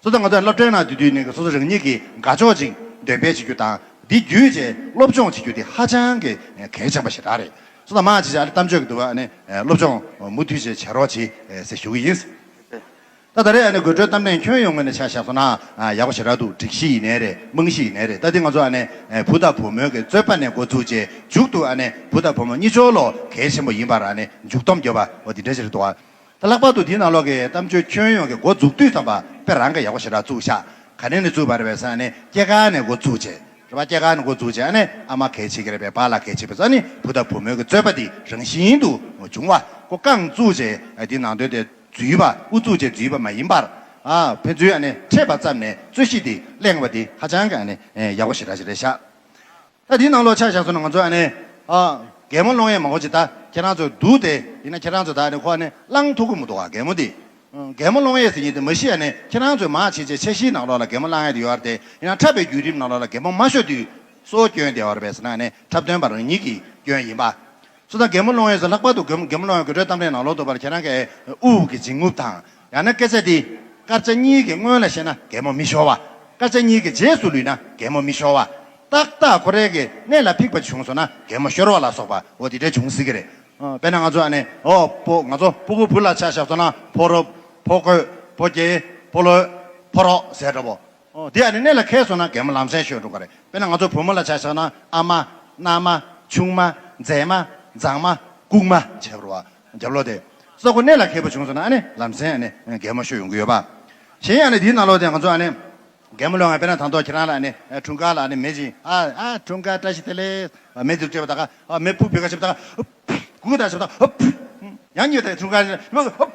སོ་ད་ང་ཚོ་སློབ་གྲྭའི་ནང་སྡོད་དུས་ནས་སོ་སོ་རང་ཉིད་ཀྱི་དགའ་ཕྱོགས་ཅིག་འདོན་སྤེལ་བྱེད་རྒྱུ་དང་། འདི་བརྒྱུད་བྱས་སློབ་སྦྱོང་བྱེད་རྒྱུ་དེ་ཧ་ཅང་གི་གལ་ཆེན་པོ་ཞེ་དྲག་རེད། སོ་ད་མ་བྱེད་བྱས་ཨ་ནི་གཏམ་བརྗོད་ཀྱི་འདུག་བ། ཨ་ནི་སློབ་སྦྱོང་མུ་མཐུད་བྱས་བྱེད་རོགས་བྱེད་ཟེར་ཞུ་གི་ཡིན། ད་ད་རེས་ཨ་ནི་དགོད་བྲོའི་གཏམ་གླེང་ཁྱོན་ཡོངས་ངོས་ནས་ཆ་བཞག་སོང་ན་ཡག་པོ་ཞེ་དྲག་འདུག་སྒྲིག་གཞི་ཡིན་ནའི་རེད། རྨང་གཞི་ཡིན་ནའི་རེད། ད་འདི་ང་ཚོ་ཨ་ནི་བུ་དང་བུ་མོའི་གི་རྩོད་པ་ནས་འགོ་བཙུགས་བྱས་མཇུག་ཏུ་ཨ་ནི་བུ་དང་བུ་མོ་གཉིས་ཆོ་ལོ་གལ་ཆེན་པོ་ཡིན་པར་ཨ་ནི་མཇུག་སྡོམ་རྒྱོབ་པ་འོ་འདི་འདྲ་ཞིག་རེད་འདུག་ཨ། ད་ལྷག་པར་དུ་དེའི་ནང་ལོགས་ཀྱི་གཏམ་བརྗོད་ཁྱོན་ཡོངས་ཀྱི་འགོ་འཛུགས་དུས་ཙམ་པ་དཔེ་རང་གི་ཡག་པོ་ཞེ་དྲག་བཙུགས་ཤག་ག་ནས་ནས་བཙུགས་པ་རེད་པས་ཟེར་ན་ནི་སྐྱེས་སྐར་ནས་འགོ་བཙུགས་བྱས་རེད་པ། སྐྱེས་སྐར་ནས་འགོ་བཙུགས་བྱས་ཨ་ནི་ཨ་མ་གལ་ཆེ་གི་རེད་པས། པཱ་ལགས་གལ་ཆེ་བས་ཟེར་ནི་བུ་དང་བུ་མོའི་གི་རྩོད་པ་འདི་རང་བཞིན་དུ་བྱུང་བ་ཁོ་རྐང་བཙུགས་བྱས་འདི་ནང་དོན་དེ་འཛུལ་བ་དབུ་བཙུགས་བྱས་འཛུལ་བ་མ་ཡིན་པར། ཨ་ཕན་ཚུན་ཨ་ནི་འཕྲད་པ་ཙམ་ནས་རྩོད་གཞི་འདི་གླེང་བ་འདི་ཧ་ཅང་གི་ཨ་ནི་ཡག་པོ་ཞེ་དྲག་ཞིག་རེད་ཤག་ད་འདིའི་ནང་ལོགས་ཆ་བཞག་སོང་ན་ང་ཚོ་ཨ་ནི་ཨ་གད་མོ་སློང་ཡས་མང་པོ་ཅིག་ད་ཁྱེད་རང་ཚོ་འདུག་སྟེ། ཡིན་ན་ཁྱེད་རང་ཚོ་ད་ཨ་ནི་ཁོ་ཨ་ནི་བླང་ཐུབ་ཀྱི་མི་འདུག་ག་གད་མོ་འདི། ཨ་གད་མོ་སློང་ཡས་ཟེར་མཁན་དེ་མ་གཞི་ཨ་ནི་ཁྱེད་རང་ཚོས་མང་ཆེ་ཆེ་འཆར་གཞིའི་ནང་ལོགས་ལ་གད་མོ་སློང་ཡས་དེ་ཡོད་རེད་དེ། ཡིན་ན་འཁྲབ་པའི་བརྒྱུད་རིམ་ནང་ལོགས་ལ་གད་མོ་མ་ཤོར་དུས་སུ་སྐྱོན་བསྡད་ཡོད་རེད་པས་ཟེར་ན་ཨ་ནི་འཁྲབ་སྟོན་པ་རང་ཉིད་ཀྱི་སྐྱོན་ཡིན་པ། སོ་ད་གད་མོ་སློང་ཡས་ཟེར་ལྷག་པར་དུ་གད་མོ་གད་མོ་སློང་ཡས་དགོད་བྲོའི་གཏམ་གླེང་ནང་ལོགས་འདུག་པར་ཁྱེད་རང་གི་དབུགས་ཀྱི་འབྱིན་རྔུབ་དང་། ཡང་ན་སྐད་ཆ་འདི་སྐར་ཆ་གཉིས་ཀྱི་སྔོན་ལ་བཤད་ན་གད་མོ་མི་ཤོར་བ། སྐར་ཆ་གཉིས་ཀྱི་རྗེས་སུ་ལུས་ན་གད་མོ་མི་ཤོར་བ། ཏག་ཏག་ཁོ་རའི་གི་གནད་ལ་ཕིགས་པ་བྱུང་སོང་ན་གད་མོ་ཤོར་བ་ལ་སོགས་པ་འོ་དེ་འདྲ་བྱུང་སྲིད་ཀྱི་རེད། ཨ་དཔེར་ན་ང་ཚོ་ཨ་ནི་ཨོ་ཕོ་ང་ཚོ་ཕྲུ་གུ་བུ་ལ་ཆ་བཞག་སོང་ན་ཕོ་རོབ་ཕོ་རྒོད་ཕོ་རྒྱས་ཕོ་ལོད་ཕོ་རོག་ཟེར་འདྲ་པོ། ཨོ་དེ་ཨ་ནི་གནད་ལ་འཁེལ་སོང་ན་གད་མོ་ལམ་སེང་ཤོར་འགྲོ་གི་རེད། དཔེར་ན་ང་ཚོ་བུ་མོ་ལ་ཆ་བཞག་ན་ཨ་མ། མནའ་མ། ཆུང་མ། མཛེས་མ། མཛངས་མ། ལྐུགས་མ་བྱས་པ་རེད་པ། རྒྱབ་ལོགས་དེ། སོ་ཁོ་གནད་ལ་འཁེལ་པོ་བྱུང་སོང་ན་ཨ་ནི་ལམ་སེང་ཨ་ནི་གད་མོ་ཤོར་ཡོང་གི་ཡོད་པ། གཞན་ཡང་ཨ་ནི་དེའི་ནང་ལོགས་དེ་ང་ཚོ་ཨ་ནི་གད་མོ་སློང་ཡ། དཔེར་ན་ད་དུང་ཁྱེད་རང་ལ་ཨ་ནི་འཁྲུངས་སྐར་ལ་ཨ་ནི་མེ་ཅིག་ཨ་ཨ་འཁྲུངས་སྐར་བཀྲ་ཤིས་བདེ་ལེགས། མེ་དེ་སྤྲད་པ་ད་ག་ཨ་མེ་ཕུག་བེ་ག་བྱེད་པ་ད་ག་ཨ་ཕུ་གུ་ད་བྱེད་པ་ད་ཨ་ཕུ་ཡང་ཉེ་ད་འཁྲུངས་སྐར་ཨ་ཕུ།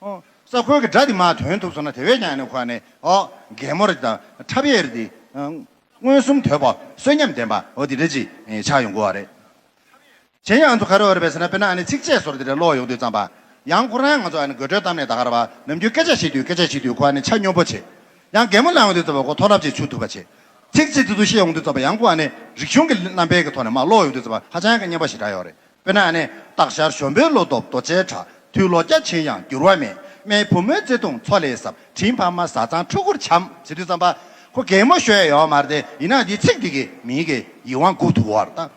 ཨོ། ས་ཁོལ་གྱི་སྒྲ་དེ་མར་ཐོན་ཐུབ་སོང་ན་དེ་བས་ཀྱང་ཨ་ནི་ཁོ་ཨ་ནི་ཨོ་གད་མོ་རེད་དང་འཁྲབ་ཡས་རེད་དེ། མངོན་སུམ་དོད་པ་གསོན་ཉམས་ལྡན་པ་འོ་དེ་འདྲ་ཅིག་ཆགས་ཡོང་གི་ཡོད་རེད། གཞན་ཡང་ང་ཚོ་ག་རེ་ཡོད་རེད་པས་ཟེར་ན། དཔེར་ན་ཨ་ནི་ཚིགས་བཅད་ཟེར་དེ་འདྲ་ཀློག་ཡོང་དུས་ཙམ་པ། ཡང་ཁོ་རང་ང་ཚོ་ཨ་ནི་དགོད་བྲོའི་གཏམ་ནས་ད་ག་རེ་བ། ནམ་རྒྱུན་སྐད་ཆ་བཤད་དུས་སྐད་ཆ་བཤད་དུས་ཁོ་ཨ་ནི་ཆ་སྙོམས་པོ་བྱེད། ཡང་གད་མོ་ལངས་ཡོང་དུས་ཙམ་པ་ཁོ་མཐོ་སློབ་ཅིག་ཆུ་ཐུབ་པ་བྱེད། ཚིག་ཚིག་ཏུ་ཏུ་བཤད་ཡོང་དུས་ཙམ་པ་ཡང་ཁོ་ཨ་ནི་རིག་གཞུང་གི་རྣམ་པའི་གི་ཐོག་ནས་མར་ཀློག་ཡོང་དུས་ཙམ་པ་ཧ་ཅང་གི་སྙན་པ་ཞེ་དྲག་ཡོད་རེད། དཔེར་ན་ཨ་ནི། སྟག་ཤར་གཞོན་པའི་བློ་སྟོབས་རྡོ་རྗེའི་གྲགས། དུག་ལོག་སྐྱ་ཆེན་ཡང་འགྱུར་བ་མེད། སྨད་བུ་མོའི་བརྩེ་དུང་མཚོ་ལས་ཟབ། དྲིན་ཕ་མ་བཟའ་ཚང་ཕྲུ་གུར་བྱམས། ཟེར་དུས་ཙམ་པ། ཁོ་གད་མོ་ཤོར་ཡ་ཡོད་མ་རེད་དེ། ཡིན་ན་འདི་ཚིག་འདི་གིས་མིའི་གི་ཡིད་དབང་འགུག་ཐུབ་ཀྱི་ཡོད་རེད་ད།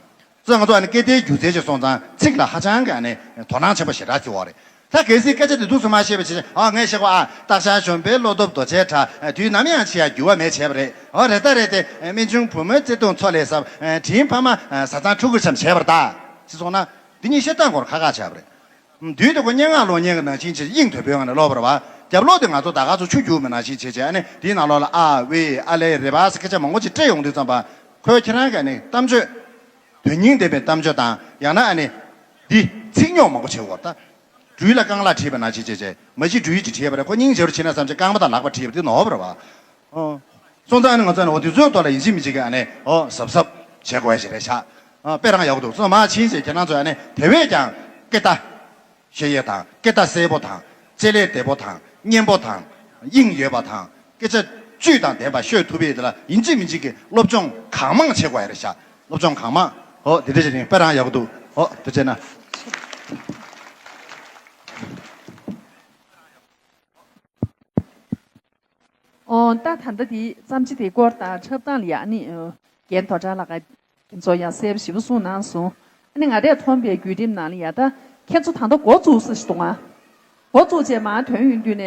སོ་ང་ཚོ་ཨ་ནི་སྐད་བརྡའི་སྒྱུ་རྩལ་ཅིག་སོང་ཙང་ཚིག་ལ་ཧ་ཅང་གི་ཨ་ནི་དོ་སྣང་ཆེན་པོ་ཞེ་དྲག་བྱེད་ཀྱི་ཡོད་རེད། ད་གལ་སྲིད་སྐད་ཆ་དེ་འདུག་སེ་མ་བཤད་པ་བྱས་ཙང་། ཨ་ངས་བཤད་གོ་ཨ། སྟག་ཤར་གཞོན་པའི་བློ་སྟོབས་རྡོ་རྗེའི་གྲགས། དུས་ནམ་ཡང་འཆི་ཡ་འགྱུར་བ་མེད་བྱས་པ་རེད། ཨོ་རེད་ད་རེད་དེ། སྨན་ཆུང་བུ་མོའི་བརྩེ་དུང་མཚོ་ལས་ཟབ། དྲིན་ཕ་མ་བཟའ་ཚང་ཕྲུ་གུར་བྱམས་བྱས་པ་རེད་ད། ཅེས་སོང་ན། འདི་གཉིས་བཤད་སྟངས་སྐོར་ཁག་ཁག་ཆགས་པ་རེད། དུས་དེ་ཁོ་སྙན་ངག་ཀློག་མཁན་གྱི་ནང་བཞིན་བྱས་དབྱིངས་དོད་པོའི་ངང་ནས་ཀློག་པ་རེད་པ། རྒྱབ་ལོགས་དེ་ང་ཚོ་ད་ག་ཚོད་ཆུ་རྒྱུག་པའི་ནང་བཞིན་བྱས་བྱས་ཨ་ནི་དེའི་ནང་ལོགས་ལ་ཨ་ཝེ་ཨ་ལེ་རེད་པ་ཟེར་སྐད་ཆ་མང་པོ་ཅིག་སྤྲད་ཡོང་དུས་ཙམ་པ། ཁོས་ཁྱེད་རང་གི་ཨ་ནི་གཏམ་བརྗོད། དོན་སྙིང་ལྡན་པའི་གཏམ་བརྗོད་དང་། ཡང་ན་ཨ་ནི། འདི་ཚིག་རྙོག་མང་པོ་བྱེད་དགོས་ད། སྦྲུལ་ལ་རྐང་ལག་བྲིས་པ་ནང་བཞིན་བྱས་བྱས་མ་གཞི་སྦྲུལ་གྱིས་བྲིས་པ་རེད། ཁོ་སྙིང་རྗེ་རུ་བྱས་ན་བསམ་བྱས་རྐང་པ་དང་ལག་པ་བྲིས་པ་འདི་ནོར་བ་རེད་པ། ཨོ། སོང་ཙང་ཨ་ནི་ང་ཚོ་ཨ་ནི་འོ་དེ་ཚོའི་ཐོག་ལ་ཡིན་གཅིག་མིན་གཅིག་གི་ཨ་ནི་ཨོ་གཟབ་གཟབ་བྱེད་དགོས་ཡ་ཞིག་རེད་ཤག་ཨ་དཔེ་རང་ཡག་པོ་འདུག་སོང་མ་ཕྱིན་ཞེས་ཁྱེད་རང་ཚོ་ཨ་ནི་དེ་བས་ཀྱང་སྐད་བརྡ་ཤེས་ཡས་དང་། སྐད་བརྡ་གསལ་པོ་དང་། བརྗེ་ལེགས་བདེ་པོ་དང་། སྙན་པོ་དང་། དབྱིངས་ཡོད་པ་དང་། སྐད་ཆ་བཅུད་དང་ལྡན་པ་ཤོད་ཐུབ་པའི་དེ་ལ་ཡིན་གཅིག་མིན་གཅིག་གི་སློབ་སྦྱོང་གང་མང་བྱེད་དགོས་ཡ་རེད་ཤག་སློབ་སྦྱོང་གང་མང་། ཨོ་དེ་འདྲ་ཞིག་རེད། དཔེ་རང་ཡག་པོ་འདུག་ཨོ་དེ་བྱས་ན། ཨོ་ད་ད་ལྟ་དེ་བརྩམས་ཆོས་དེ་སྐོར་དང་འཁྲབ་སྟངས་ལ་ཡ་ནི་ཨོ་རྒན་རྡོ་གྲགས་ལགས་ཀྱིས་ཁྱེད་ཚོ་ཡང་གསལ་པོ་ཞེ་པོ་གསུངས་གནང་སོང་། ཨ་ནི་ང་རས་མཐོང་པའི་བརྒྱུད་རིམ་ནང་ལ་ཡ་ད་ཁྱེད་ཚོ་ད་ལྟ་འགོ་བཙུགས་ས་ཞིག་འདུག་ཨ། འགོ་བཙུགས་རྗེས་མར་ཐོན་ཡོང་དུས་ནས་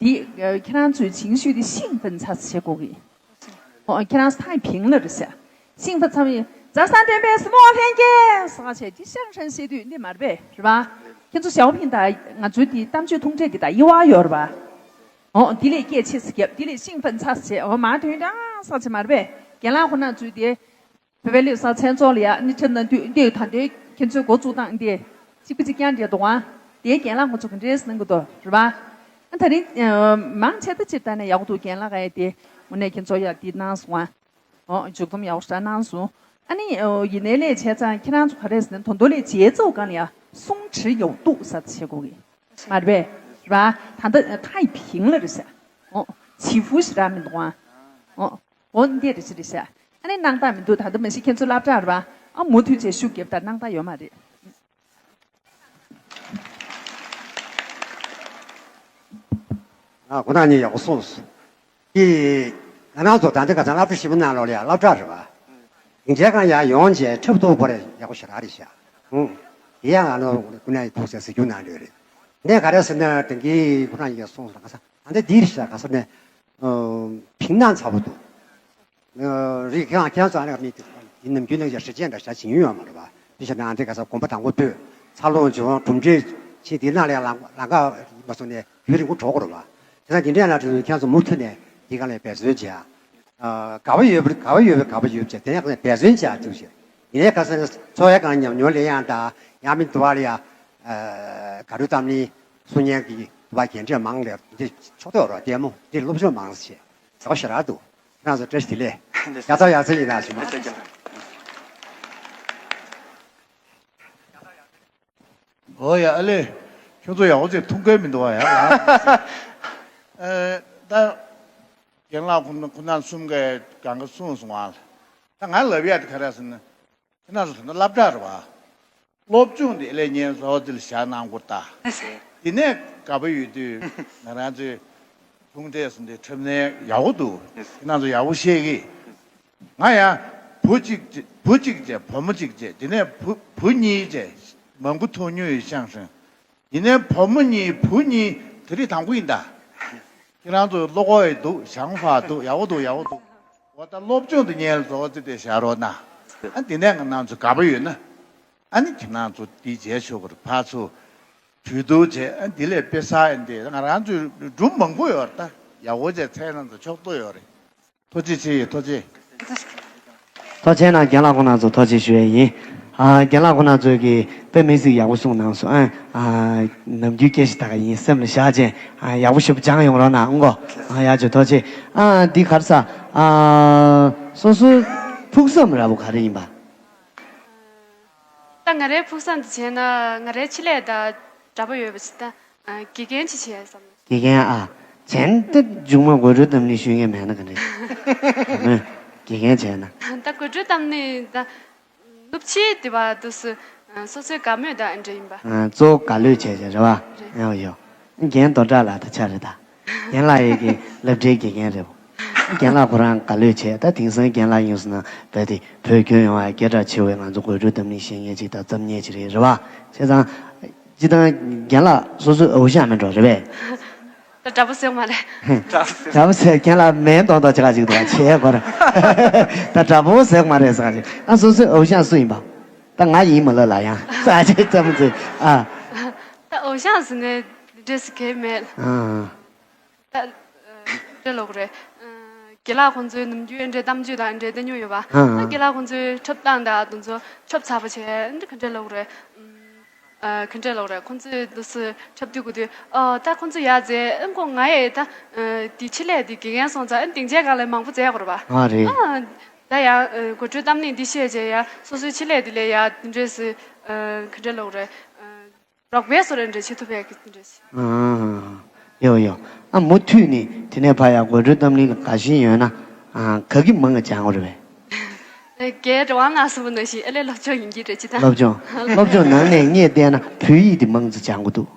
དེ་ཁྱེད་རང་ཚོའི་情绪དེ་兴奋ཚ་ཚ་བྱེད་དགོས་ཀྱི། ཨོ་ཁྱེད་རང་ཚོ་太平了རེད་ཟེར། 兴奋ཚ་བའི་མཛའ་བརྩེ་ལྡན་པའི་སྲིད་མོ་ལྷན་རྒྱས་ཟེར་བྱས་དེ་ཤང་ཧྲན་བཤད་དུས་འདི་མ་རེད་པས་རེད་པ། ཁྱེད་ཚོ་ཞའོ་ཕིང་དང་ང་ཚོའི་དེ་གཏམ་བརྗོད་ཐུང་གྲས་དེ་དང་དབྱེ་བ་ཡོད་རེད་པ། ཨོ་དེ་ལས་སྐད་ཆེ་ཙམ་བརྒྱབ། དེ་ལས་兴奋ཚ་ཙམ་བྱས། ཨོ་མར་ཐོན་དང་ས་ཆ་མ་རེད་པས། རྒན་ལགས་ཁོ་ན་ཚོས་དེ་བོད་པའི་སླེབས་ས་མཚན་ཚོགས་ལ་ཡ་ནི་འཁྲབ་གནང་དུས་འདི་ད་ལྟའི་ཁྱེད་ཚོའི་འགོ་བཙུགས་སྟངས་འདི་གཅིག་པ་གཅིག་རྐྱང་འདྲ་འདུག་ཨ། དེའི་རྒན་ལགས་ཁོ་ཚོ་ག་འདྲས་གནང་གི་འདུག་རེད་པ། ཨ་ད་རིང་མང་ཆེ་ད་སྤྱིར་བཏང་ནས་ཡག་པོ་འདུག་རྒན་ལགས་ཀྱིས་དེ་ དངོས་གནས་ཁྱེད་ཚོ་ཡ་འདི་གནང་སོང་ཨ། ཨོ་མཇུག་སྡོམ་ཡག་པོ་ཞེ་དྲག་གནང་སོང་། ཨ་ནི་ཨོ་ཡིན་ནའི་ལས་བྱས་ཙང་ཁྱེད་རང་ཚོ་ག་རེ་ཟེར་ན་ད་དུང་ལས་བྱེད་ཚོ་གང་ལ་ཡ་གསུང་བྲིས་ཡག་འདུག་ས་བྱེད་དགོས་གི་མ་རེད་པས། ར་ད་ལྟ་ཁ་ཡི་ཕིང་ལ་རེད་ཤག་ཨོ་ཆི་ཧྥུ་ཞེ་དྲག་མི་འདུག་ཨ། ཨོ་ཨོ་འདི་རེད་ཤག་རེད་ཤག་ཨ་ནི་སྣང་དག་མི་འདུག་ད་ལྟ་མ་གཞི་ཁྱེད་ཚོ་སློབ་གྲྭ་རེད་པ། ཨ་མུ་མཐུད་བྱས་ཤུགས་རྒྱབ་ད་སྣང་དག་ཡོད་མ་རེད། ཨ་ཁོ་ན་ཉིད་ཡག་པོ་གསུངས་སོང་། ཀྱི། ང་རང་ཚོ་ད་ལྟ་ཁ་སང་སློབ་གྲྭ་ཞིབ་པ་ནང་ལོགས་ལ་ཡང་སློབ་གྲྭ་རེད་པ། དེ་འདྲའི་སྒང་ཡར་ཡོང་བྱས་འཁྲབ་ཐུབ་པ་རེད་ཡག་པོ་ཞེ་དྲག་རེད་ཤག་ཧུང་། དེ་ཡང་ང་རང་ཁོ་ན་ཡི་ཐུགས་སེམས་ཟེར་རྒྱུ་ནང་འདྲ་རེད། འདི་ག་རེ་ཟེར་ན་དེང་གི་ཁོ་རང་ཡིན་གསུངས་སོང་ཁ་སང་ད་ལྟ་འདི་རེད་ཤག་ག་ས་ནས། ཕིང་ནང་ཚ་པོ་འདུག་རིགས་ཁྱེད་རང་ཚོ་ཨ་ནི་མི་དེ་ནམ་རྒྱུན་ནང་ཡ་ཧྲི་ཅན་འདྲ་ཤ་བྱིན་ཡོད་མ་རེད་པ། དེ་བཞིན་ནང་དེ་ག་ས་གོམ་པ་དང་པོ་སྤོས་ཚ་ལོང་བྱུང་གྲུབ་འབྲས་ཕྱིན་དེ་ནང་ལ་ཡང་ལང་ལང་ཀ་མ་སོང་ནས་ཡུན་རིང་པོ་འགྲོ་དགོས་རེད་པ། དེ་ན་དེ་འདྲའི་ལ་དེ་ཚོ་ཁྱེད་ཚོ་མུ་མཐུད་ནས་དེ་ག་ལ་འབད་བརྩོན་བྱེད་ཨ། དགའ་བ་ཡོད་པར་དགའ་བ་ཡོད་པའི་དགའ་བ་ཡོད་བྱས་དེ་ཡང་འབད་བརྩོན་བྱེད་ཨ་ཐུགས་རྗེ་ཆེ། ཡིན་ནའི་ག་ས་ནས་འཚོ་བའི་སྒང་ཉམས་མྱོང་ལེན་ཡང་དང་ཡང་མིན་དུ་བ་ལ་ཡང་དགའ་སྤྲོ་གཏམ་གླེང་གསུང་མཁན་གྱི་དུ་བ་རྒན་གྲས་མང་ལས་འདི་ཕྱོགས་གཏོགས་རོགས་ལྟད་མོ་འདི་སློབ་སྦྱོང་མང་ཟེར་བྱས་ཟེར་བ་ཞེ་དྲག་འདུག་ཁྱེད་རང་ཚོ་བཀྲ་ཤིས་བདེ་ལེགས། ཡག་ཐོག་ཡག་བརྩེགས་ཡིན་ན་ཞུ་མ། ཨོ་ཡ་ཨ་ལེ། ཁྱོད་ཚོ་ཡག་པོ་ཅིག་མཐོང་གི་མི་འདུག་ཨ་ཡ། ཨེ། ད་རྒན་ལགས་ཁོང་ཁོང་རྣམ་གསུམ་གས་གང་ག་གསུངས་སོང་ཨ། ད་ང་ལབ་ཡ་དེ་ག་རེ་ཟེར་ན། ཁྱེད་རང་ཚོ་ད་ལྟ་སློབ་གྲྭ་རེད་པ། སློབ་སྦྱོང་དེ་ཨེ་ལས་ཉན་བཟོ་འདི་ལ་བཞག་གནང་དགོས་ད། དེ་ནས་དགའ་པོ་ཡོད་དུས་ང་རང་ཚོའི་ཕུང་འདྲེས་སུ་འདི་འཁྲབ་ནས་ཡག་པོ་འདུག་ཁྱེད་རང་ཚོ་ཡག་པོ་ཤེས་གི་ང་ཡང་བུ་གཅིག་བྱས་བུ་གཅིག་བྱས་བུ་མོ་གཅིག་བྱས་དེ་ནས་བུ་བུ་གཉིས་བྱས་མང་པོ་ཐོན་མྱོང་ཡོད་ཤང་ཧྲན། ཡིན་ནའི་བུ་མོ་གཉིས་བུ་གཉིས་དེ་རིང་དང་པོ་ཡིན་ད། ཁྱེད་རང་ཚོ་བློ་ཁོག་ཡི་འདུག་ཞང་ཧྥ་འདུག་ཡག་པོ་འདུག་ཡག་པོ་འདུག་འོ་ད་སློབ་སྦྱོང་དེ་ཉལ་བཟོ་ཙི་དེ་བཞག་རོགས་གནང་། ཨ་འདི་ནས་ང་རང་ཚོ་དགའ་པོ་ཡོད་ན། ཨ་ནི་ཁྱེད་རང་ཚོ་འདི་བྱས་ཆོག་གི་རེད་ཕར་ཚུར། གྲོས་བསྡུར་བྱས་ཨ་འདི་ལས་དཔེ་གསར་ཡིན་ཏེ་ང་རང་ཚོའི་སྒྲུང་མང་པོ་ཡོད་རེད་ད། ཡག་པོ་བྱས་ཚན་རང་ཚོ་ཕྱོགས་གཏོགས་ཡོད་རེད། ཐུགས་རྗེ་ཆེ་ཐུགས་རྗེ། ཐུགས་རྗེ་གནང་རྒན་ལགས་ཁོང་རྣམ་ཚོ་ཐུགས་རྗེ་ཞུ་ཡས་ཡིན། ཨ་རྒན་ལགས་ཁོང་རྣམ་ཚོས་ཀྱི་དཔེ་མི་སྲིད་ཡག་པོ་གསུངས་གནང་སོང་ཨ། ཨ་ནམ་རྒྱུན་སྐད་ཆ་ད་ག་ཡིན་སེམས་ལ་བཞག་བྱས་ཨ་ཡག་པོ་ཞེ་པོ་སྦྱངས་ཡོང་རོགས་གནང་ཨང་གོ་ཨ་ཡག་བྱུང་ཐུགས་རྗེ། ཨ་འདི་ག་རེ་ཟ། ཨ་སོ་སོའི་ཕུགས་བསམ་ར་བོ་ག་རེ་ཡིན་པ། ད་ང་རའི་ཕུགས་བསམ་དེ་བྱས་ན་ང་རའི་ཆེད་ལས་དང་འདྲ་པོ་ཡོད་པ་ཞིག་ད་དགེ་རྒན་ཅིག་བྱས་བསམ། དགེ་རྒན་ཨ། བྱས་ན་ད་མཇུག་མ་དགོད་བྲོའི་གཏམ་གླེང་ཤོད་མཁན་མེད་ན་ག་འདྲ། དགེ་རྒན་བྱས་ན། ད་དགོད་བྲོའི་གཏམ་གླེང་ད་སློབ་ཕྱིའི་དེ་བ་དུ་སུ་སོ་སོའི་དགའ་མོས་དང་འདྲ་ཡིན་པ། གཙོ་བོ་དགའ་ལོས་བྱས་བྱས་རེད་བ། ཡོ་ཡོ། རྒན་རྡོ་གྲགས་ལགས་ད་ཆ་རེད་ད། རྒན་ལགས་ཡོད་ཀྱི་སློབ་གྲྭའི་དགེ་རྒན་རེད་བ། རྒན་ལགས་ཁོ་རང་དགའ་ལོས་བྱས་ད་དེང་སང་རྒན་ལགས་ཡིན་སོང་ན་བོད་དེ་བོད་སྐྱོན་ཡོང་བ་སྐད་གྲགས་ཆེ་བའི་ང་ཚོ་དགོད་བྲོའི་གཏམ་གླེང་བཤད་མཁན་ཅིག་དང་རྩོམ་མཁན་ཅིག་རེད་རེད་བ། བྱས་ཙང་། སྤྱིར་བཏང་རྒན་ལགས་སོ་སོའི་འོ་ཞག་མིན་འགྲོ་རེད་པས། ད་དྲ་འབུ་ཟེར་མ་རེད། དྲ་འབུ་ཟེར་རྒན་ལགས་མིང་གཏོང་དོ་ཅི་ག་ཅིག་འདུག་བྱས་པར། ད་དྲ་འབུ་ཟེར་མ་རེད་ཟེར་ག་ཅིག་ཨ་སོ་སོའི་འོ་ཞག་སུ་ཡིན་པ། ད་ང་ཡིན་མ་ལ་ལ་ཡང་ཟེར་ཅིག་ཙམ་ཟེར་ཨ། ད་འོ་ཞག་ཟེར་ནས་འདྲེས་སུ་གས་མེད། ཨ། ད། འདྲེ་ལོག་རེད། རྒན་ལགས་ཁོང་ཚོའི་ནམ་རྒྱུན་འདྲེ་གཏམ་རྒྱུད་དང་འདྲེ་བསྟན་མྱོང་ཡོད་པ། ཨ་རྒན་ལགས་ཁོང་ཚོའི་འཁྲབ་སྟངས་དང་དེ་ཚོ་འཁྲབ་ཚར་བ་བྱས་འདྲེ་ག་འདྲེ་ལོག་རེད། ཨ་ག་འདྲེ་ལོག་རེད་ཁོང་ཚོའི་དུ་སུ་འཁྲབ་དུས་གོ་དུས་ཨ་ད་ཁོང་ཚོ་ཡག་མཛད་ཨ་ཁོ་ང་ཡི་ད་དེ་ཆེད་ལས་དེ་དགེ་རྒན་སོང་ཙང་ཨ་སྡིངས་ཆའི་སྒང་ལ་མང་པོ་མཛད་དགོས་རེད་པ། ཨ་རེད། ཨ་ད་ཡང་དགོད་བྲོའི་གཏམ་གླེང་འདི་བཤད་བྱས་ཡང་སོ་སོའི་ཆེད་ལས་དེ་ལས་ཡང་དེ་འདྲས་སུ་ག་འདྲེ་ལོག་རེད། རོགས་པའི་བཟོ་འདྲ་འདྲ་བྱེད་ཐུབ་པའི་གི་འདྲ་ཞིག་ཨ། ཡོ་ཡོ། ཨ་མུ་མཐུད་ནས་དེ་ནས་ཕར་ཡང་དགོད་བྲོའི་གཏམ་གླེང་ལ་དགའ་ཞེན་ཡོད་ན། ཨ་ག་གི་མང་ང་སྦྱང་དགོས་རེད་པས། རྒན་རེ་དབང་ལགས་གསུངས་པ་ནང་བཞིན་ཨེ་ལས་སློབ་སྦྱོང་ཡིན་གྱི་རེད་ཅི་ད། སློབ་སྦྱོང་། སློབ་སྦྱོང་ནང་ནས་ངས་བལྟས་ན་བོད་ཡིག་དེ་མང་ཙམ་སྦྱང་དགོས་འདུག་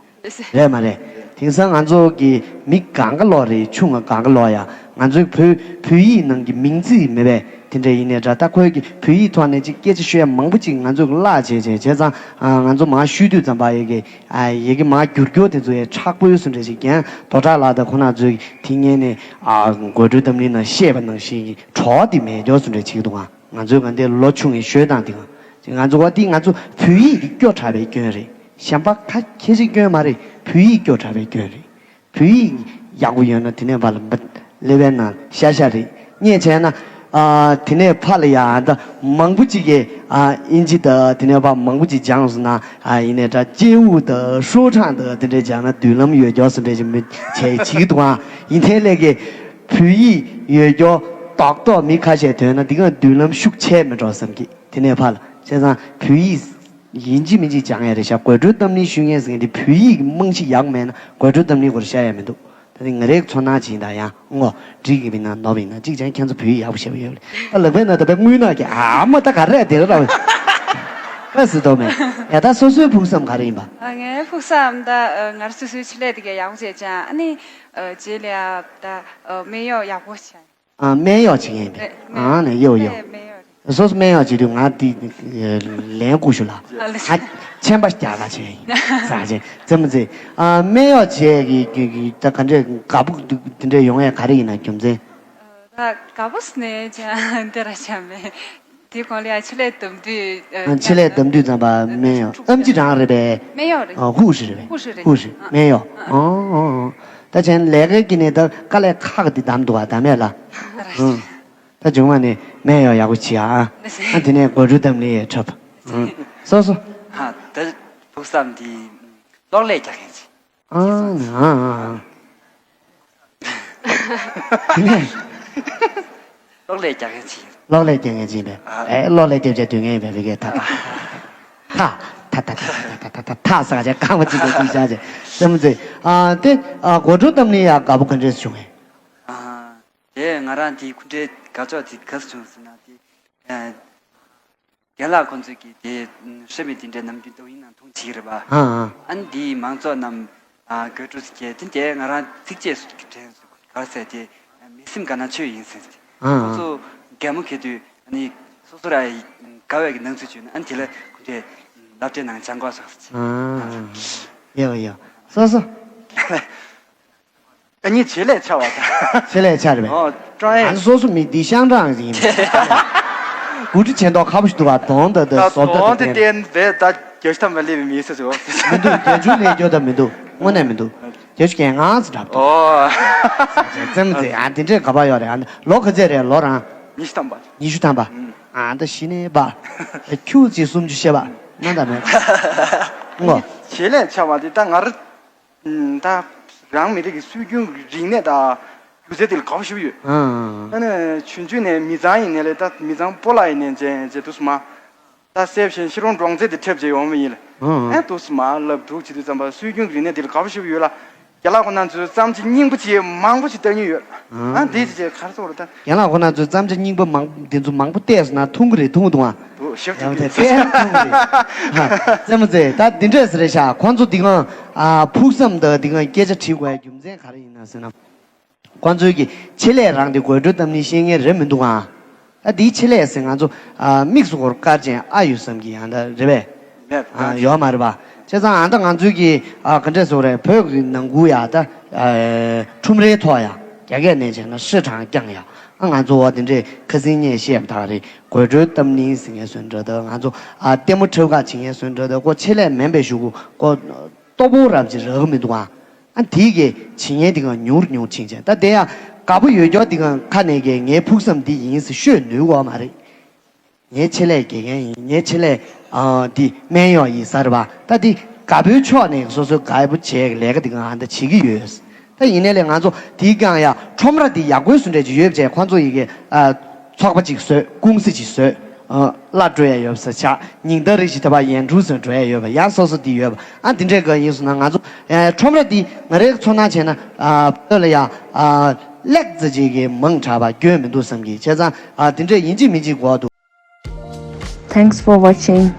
རེད་མ་རེད། དེང་སང་ང་ཚོ་གི་མི་གང་ག་ལོག་རེད་ཆུང་ང་གང་ག་ལོག་ཡ་ང་ཚོའི་བོད་བོད་ཡིག་ནང་གི་མིང་ཚིག་མེད་པས་དེ་འདྲ་ཡིན་ནའི་འདྲ་ད་ཁོའི་གི་བོད་ཡིག་ཐོག་ནས་ཅིག་སྐད་ཆ་ཤོད་ཡ་མང་པོ་ཅིག་ང་ཚོས་བརླག་བྱས་བྱས་བྱས་ཙང་ང་ཚོ་མར་བཤུས་དུས་ཙམ་པ་ཡི་གི་ཨ་ཡི་གེ་མར་བསྒྱུར་བསྒྱུར་དེ་ཚོ་ཡི་མཁྲེགས་པོའི་སུ་འདྲ་ཞིག་རྒན་རྡོ་གྲགས་ལགས་དང་ཁོང་རྣམ་ཚོས་དེ་སྔོན་ནས་ཨ་དགོད་བྲོའི་གཏམ་གླེང་ནང་བཤད་པ་ནང་བཞིན་གྱི་གྲོགས་དེ་མེད་འཇོག་སུ་འདྲ་བྱེད་ཀྱི་འདུག་ང་ང་ཚོའི་ག་འདི་ལོ་ཆུང་བའི་ཤོད་སྟངས་དེ་ག་ང་ཚོ་བ་དེ་ང་ཚོ་བོད་ཡིག་དེ་སྐྱོ་དྲགས་པའི་སྐྱོན་རེད། གཞན་པ་ཁ་ཁྱེད་ཅིག་སྐྱོན་མ་རེད། བོད་ཡིག་སྐྱོ་དྲགས་པའི་སྐྱོན་རེད། བོད་ཡིག་ཡག་པོ་ཡོད་ན་དེ་ནས་ཕར་ལ་མ་ཀླད་པའི་ནང་ཤ་ཤ་རེད། ངས་བྱས་ན། ཨ་དེ་ནས་ཕར་ལ་ཡང་ད་མང་པོ་ཅིག་གིས་ཨ་ཨིན་ཇི་དང་དེ་ནས་ཕར་མང་པོ་ཅིག་སྦྱངས་སོང་ན་ཨ་ཡིན་ནའི་ད་སྐྱེས་བུ་དང་ཧྲུའུ་ཁྲང་དང་དེ་འདྲས་སྦྱངས་ན་མདུན་ལམ་ཡོད་ཀྱོག་སུ་འདྲས་ཅིག་མི་བྱས་བྱེད་ཀྱི་འདུག་ཨ། ཡིན་ཐེངས་ལས་ཀྱི་བོད་ཡིག་ ཡོད་སྐྱོ་རྡོག་རྡོག་མི་ཁ་ཤས་ཐོན་ན་འདི་ག་མདུན་ལམ་ཤུགས་ཆེ་མི་འགྲོ་བསམ་གི། དེ་ནས་ཕར་ལ་བྱས་ཙང་བོད་ཡིག་ཡིན་གཅིག་མིན་གཅིག་སྦྱང་ཡ་རེད་ཤག་དགོད་བྲོ་གཏམ་གླེང་ཞུ་མཁན་ཟེར་མཁན་དེ་བོད་ཡིག་རྨང་གཞི་ཡག་མེད་ན་དགོད་བྲོ་གཏམ་གླེང་སྐོར་བཤད་ཡ་མི་འདུག་ད་ནི་ང་རའི་ཚོར་སྣང་ཅིག་ཡིན་ད། ཡང་ངོ་འགྲིག་གི་མིན་ན་ནོར་བ་ཡིན་ན་གཅིག་ཀྱང་ཁྱེད་ཚོ་བོད་ཡིག་ཡག་པོ་བཤད་པ་ཡོད་རེད། ད་ལག་པའི་ནང་ད་པའི་རྔུལ་ནག་གི་ཨ་མ་ད་ག་རེ་དེ་ར་བ་ཟེར་དོ་མེད། ཡ་ད་སོ་སོའི་ཕུགས་བསམ་ག་རེ་ཡིན་པ། ཨ་ངའི་ཕུགས་བསམ་ད་ཨ་ང་རང་སོ་སོའི་ཆེད་ལས་དེ་ག་ཡག་པོ་བྱས་ཀྱང་ཨ་ནི་ཨ་རྗེས་ལ་ཡ་ད་ཨ་སྨན་གཡོག་ཡག་པོ་བྱས། ཨ་སྨན་གཡོག་བྱེད་མཁན་ཡིན་པས། རེད། ཨ་ནས་གཡོག་གཡོག་སྨན་གཡོག་རེད། སོ་སོ་སྨན་གཡོག་བྱེད་དུས་ང་དེ་ལན་བསྐུར་ཞུ་ལ། ཨ་ལེ། ཨ་ཆེན་པ་རྒྱག་ག་བྱེད་ཡིན་ས་ཆེན་ཙེ་མོ་ཙེ། ཨ་སྨན་གཡོག་བྱེད་ཀྱི་ཀྱི་ཀྱི་ད་ག་འདྲས་དགའ་པོ་འདི་འདྲས་ཡོང་ཡས་ག་རེ་ཡིན་ན་རྒྱུ་མཚན། ད་དགའ་པོ་ནས་ཅང་འདི་ར་ཆ་མེད། དེ་གོང་ལ་ཡང་ཆེད་ལས་བདམས་དུས། ཨ་ཆེད་ལས་བདམས་དུས་ཙམ་པ་སྨན་གཡོག་ཨམ་ཆི་རང་རེད་པས། སྨན་གཡོག་རེད། ཨ་ཧུ་ཧྲི་རེད་པས། ཧུ་ཧྲི་རེད། ཧུ་ཧྲི་སྨན་གཡོག་ཨ་ཨ་ཨ། ད་ཆེན་ལས་ཀའི་དཀྱིལ་ནས་ད་དཀའ་ལས་ཁག་འདི་གདམ་འདུག་བ་གདམ་མེད་ལ། ཨ་ད་བྱུང་བ་ནི་སྨན་གཡོག་ཡག་པོ་བྱེད་ཨ། ཨ་དེ་ནས་དགོད་བྲོ་གཏམ་གླེང་ཡས་འཁྲབ། ཨ་སོ་སོ། ཧ་ད་ཕུགས་བསམ་འདི་གློག་ཀླད་རྒྱག་མཁན་ཅིག་ཨ་ཨ་ཨ། གློག་ཀླད་རྒྱག་མཁན་ཅིག་གློག་ཀླད་རྒྱག་མཁན་ཅིག་ཡིན་པས། ཨ་ཨེ་གློག་ཀླད་རྒྱབ་བྱས་སྡོད་མཁན་ཡིན་པས་བི་ཀའི་ཐ་ཐ་ཐ་ཐ་ཐ་ཐ་ཐ་ཐ་ས་ཆ་རྐང་པ་གཅིག་ལ་གཅིག་བཞག་བྱས་སེམས་མ་ཚེ། ཨ་དེ་ཨ་དགོད་བྲོ་གཏམ་གླེང་ཡག་དགའ་པོ་ག་འདྲས་བྱུང་ངས། ཨ་དེ་ང་རང་དེ་ཁུ་འདྲའི་དགའ་ཕྱོགས་དེ་ག་ཚོད་བྱུང་ཟེར་ན་དེ། རྒན་ལགས་ཁོང་ཚོས་ཀྱིས་དེ་ཧྲི་མི་དེ་འདྲའི་ནམ་རྒྱུན་ཏོག་དབྱིབས་ནང་མཐོང་བྱེད་ཀྱི་རེད་པ། ཨ་ཨ། ཨ་ནི་འདིའི་མང་ཚོགས་རྣམས་ཨ་དགོད་བྲོ་ཟེར་གྱི་དེ་འདྲའི་ང་རང་ཚིགས་བཅད་དྲན་སོང་ག་རེ་ཟེར་དེ་མི་སེམས་དགའ་ན་ཆོས་ཡིན་ཟེར་ཏེ། ཨ་ཨ། ཁོང་ཚོ་གད་མོ་ཁེལ་དུས་ཨ་ནི་སོ་སོ་ར་དགའ་བའི་གི་སྣང་ཚུལ་བྱུང་ན་ཨ་ནི་དེ་ལ་ཁོང་ཚོས་སློབ་གྲྭའི་ནང་སྦྱང་དགོས་སོགས་ཟེར་གྱི། ཨ་ཨ། ཡོ་ཡོ། སོ་སོ། ཨ་ནི་ཆེད་ལས་ཆགས་པ་དང་། ཆེད་ལས་ཆགས་རེད་པས། ཨོ་ཀྲང་ཨེ། ཨ་ནི་སོ་སོ་མི་འདི་ཤང་ཀྲང་ཡིན། གུ་ཁྲི་ཆེན་ཏོག་ཁ་པོ་ཞིག་འདུག་བ་གདོང་དང་དང་ད་བཟོ་ལྟ་གདོང་དེ་དང་བསྟན་པས་ད་རྒྱ་ཤི་ཐམ་པ་སླེབས་པའི་མི་སུ་ཟེར་བ། མི་འདུག་རྒྱ་ཆུ་ལས་སྐྱོ་ད་མི་འདུག་དངོས་གནས་མི་འདུག་རྒྱ་ཆུ་གན་ངང་ཟེར་འདྲ་འདུག་ཨོ། ཙེམ་ཙེ་ཨ་དེ་འདྲས་ག་པར་ཡོད་རེད། ཨ་ནི་ལོ་ག་ཚད་རེད་ལོ་རང་། ཉི་ཤུ་ཐམ་པ། ཉི་ཤུ་ཐམ་པ། ཨ་ད་ཤི་ནས་པ། ཁྱུ་གཅིག་སུམ་ཅུ་བཤད་པ་ན་ད་མེད། ངོ་། ཆེད་ལས་ཆགས་པ་དེ་ད་ང་ར། ད་རང་མི་རིགས་ཀྱི་སྲོལ་རྒྱུན་རིག་གནས་དང་སྒྱུ་རྩལ་དེ་ལ་དགའ་པོ་ཞེ་པོ་ཡོད། ཨ་ནི་ཆུང་ཆུང་ནས་མི་ཚང་ཡིན་ནས་ལས་ད་མི་ཚང་སྤོ་ལགས་ཡིན་ནས་མཇལ་མཇལ་དུས་སུ་མ། ད་སེ་བཞིན་ཤི་རོང་འབྲོང་རྩེ་དེ་འཁྲབ་བྱས་ཡོང་བ་ཡིན་ལ། ཨ་དུས་སུ་མ་ལབ་འདུག་བྱེད་དུས་ཙམ་པ་སྲོལ་རྒྱུན་རིག་གནས་དེ་ལ་དགའ་པོ་ཞེ་པོ་ཡོད་ལ། རྒན་ལགས་ཁོ་ན་ཚོས་བརྩམས་ཆོས་རྙིང་པ་ཅིག་མང་པོ་ཞིག་ལྟ་མྱོང་ཡོད། ཨ་འདི་ཅིག་ཅིག་ག་རེ་ཟེར་དགོས་རེད་ད། རྒན་ལགས་ཁོ་ན་ཚོས་བརྩམས་ཆོས་རྙིང་པ་མང་འདི་ཚོ་མང་པོ་བལྟས་སོང་ན་ཐུང་གི་རེད་ཐུང་གི་འདུག་ཨ། འདུག་ཞིབ་ཏུ་ཡང་དེ་བལྟས་ན་ཐུང་གི་རེད། ཧ་ཙེ་མོ་ཙེ་ད་འདི་འདྲས་རེད་ཤག་ཁོང་ཚོ་འདི་གང་ཨ་ཕུགས་བསམ་དང་འདི་གང་སྐད་ཆ་དྲིས་དགོས་རྒྱུ་མཚན་ག་རེ་ཡིན་ན་ཟེར་ན། ཁོང་ཚོའི་གི་ཆེད་ལས་རང་དེ་དགོད་བྲོ་གཏམ་གླེང་བཤད་མཁན་རེད་མི་འདུག་ཨ། ད་འདིའི་ཆེད་ལས་ཟེར་ང་ཚོ་ཨ་དམིགས་སུ་སྐོར་དཀར་ཅན་ཨ་ཡོད་བསམ་གི་ཡང་ད་རེད་པས། མེད་ཨ་ཡོད་མ་རེད་པ། བྱས་ཙང་ཨ་ད་ང་ཚོའི་གི་ཨ་ག་འདྲས་ཟེར་དགོས་རེད། བོད་ཀྱི་ནང་ཁུལ་ཡ་ད་ཨ་ཁྲོམ་རའི་ཐོག་ཡ་རྒྱ་སྐད་ནས་བྱས་ན་ཧྲི་ཁྲང་རྐྱང་ཡ་ཨ་ང་ཚོ་འོ་དེ་འདྲས་ཁ་སང་ངས་བཤད་པ་དག་རེད། དགོད་བྲོའི་གཏམ་གླེང་ཟེར་མཁན་བཟོ་འདྲ་ད་ང་ཚོ་ཨ་ལྟད་མོ་འཁྲབ་ག་བྱེད་མཁན་བཟོ་འདྲ་ད་ཁོ་ཆེད་ལས་མིན་པའི་གཞུག་གུ་ཁོ། ལྟོ་ཕོག་རབ་ཅིག་རག་གི་མི་འདུག་ཨ། ཨ་དེའི་གི་བྱེད་མཁན་དེ་ག་ཉུང་རུ་ཉུང་རུ་ཕྱིན་བྱས་ད་དེ་ཡང་དགའ་པོ་ཡོད་ཀྱོག་དེ་ག་ཁ་ནས་གི་ངའི་ཕུགས་བསམ་འདི་ཡིན་ཟེར་ཤོད་ནུས་གོ་མ་རེད། ངའི་ཆེད་ལས་དགེ་རྒན་ཡིན། ངའི་ཆེད་ལས་ཨ་འདི་སྨན་གཡོག་ཡིན་ས་རེད་པ། ད་འདི་དགའ་པོའི་ཕྱོགས་ནས་སོ་སོའི་དགའ་པོ་བྱས་ལས་ཀ་དེ་ག་ཨ་ད་བྱེད་ཀྱི་ཡོད། ད་ཡིན་ནའི་ལས་ང་ཚོ་དེའི་སྒང་ཡ་ཁྲོམ་ར་དེ་ཡག་པོའི་བཟོ་འདྲ་ཅིག་ཡོད་བྱས་ཁོང་ཚོ་ཡི་གེ་ཨ་ཚོགས་པ་ཅིག་བཟོས་ཀུང་སི་ཅིག་བཟོས། ཨ་གླ་སྤྲོད་ཡ་ཡོད་ས་ཆགས། ཉིན་ལྟར་རེ་བཞིན་ད་བར་ཡན་ཀྲུའུ་ཟེར་འགྲོ་ཡ་ཡོད་པ་ཡང་སོ་སོ་དེ་ཡོད་པ་ཨ་དེ་འདྲའི་སྒང་ཡིན་སོང་ན་ང་ཚོ་ཨ་ཁྲོམ་ར་དེ་ང་རའི་ཚོར་སྣང་བྱས་ན་ཨ་བོད་ལ་ཡ་ཨ་ལེགས་ཙི་ཅིག་གི་མང་དྲགས་པ་སྐྱོན་མི་འདུག་བསམ་གི། བྱས་ཙང་ཨ་དེ་འདྲས་ཡིན་གཅིག་མིན་གཅིག་གོ་འདུག Thanks for watching.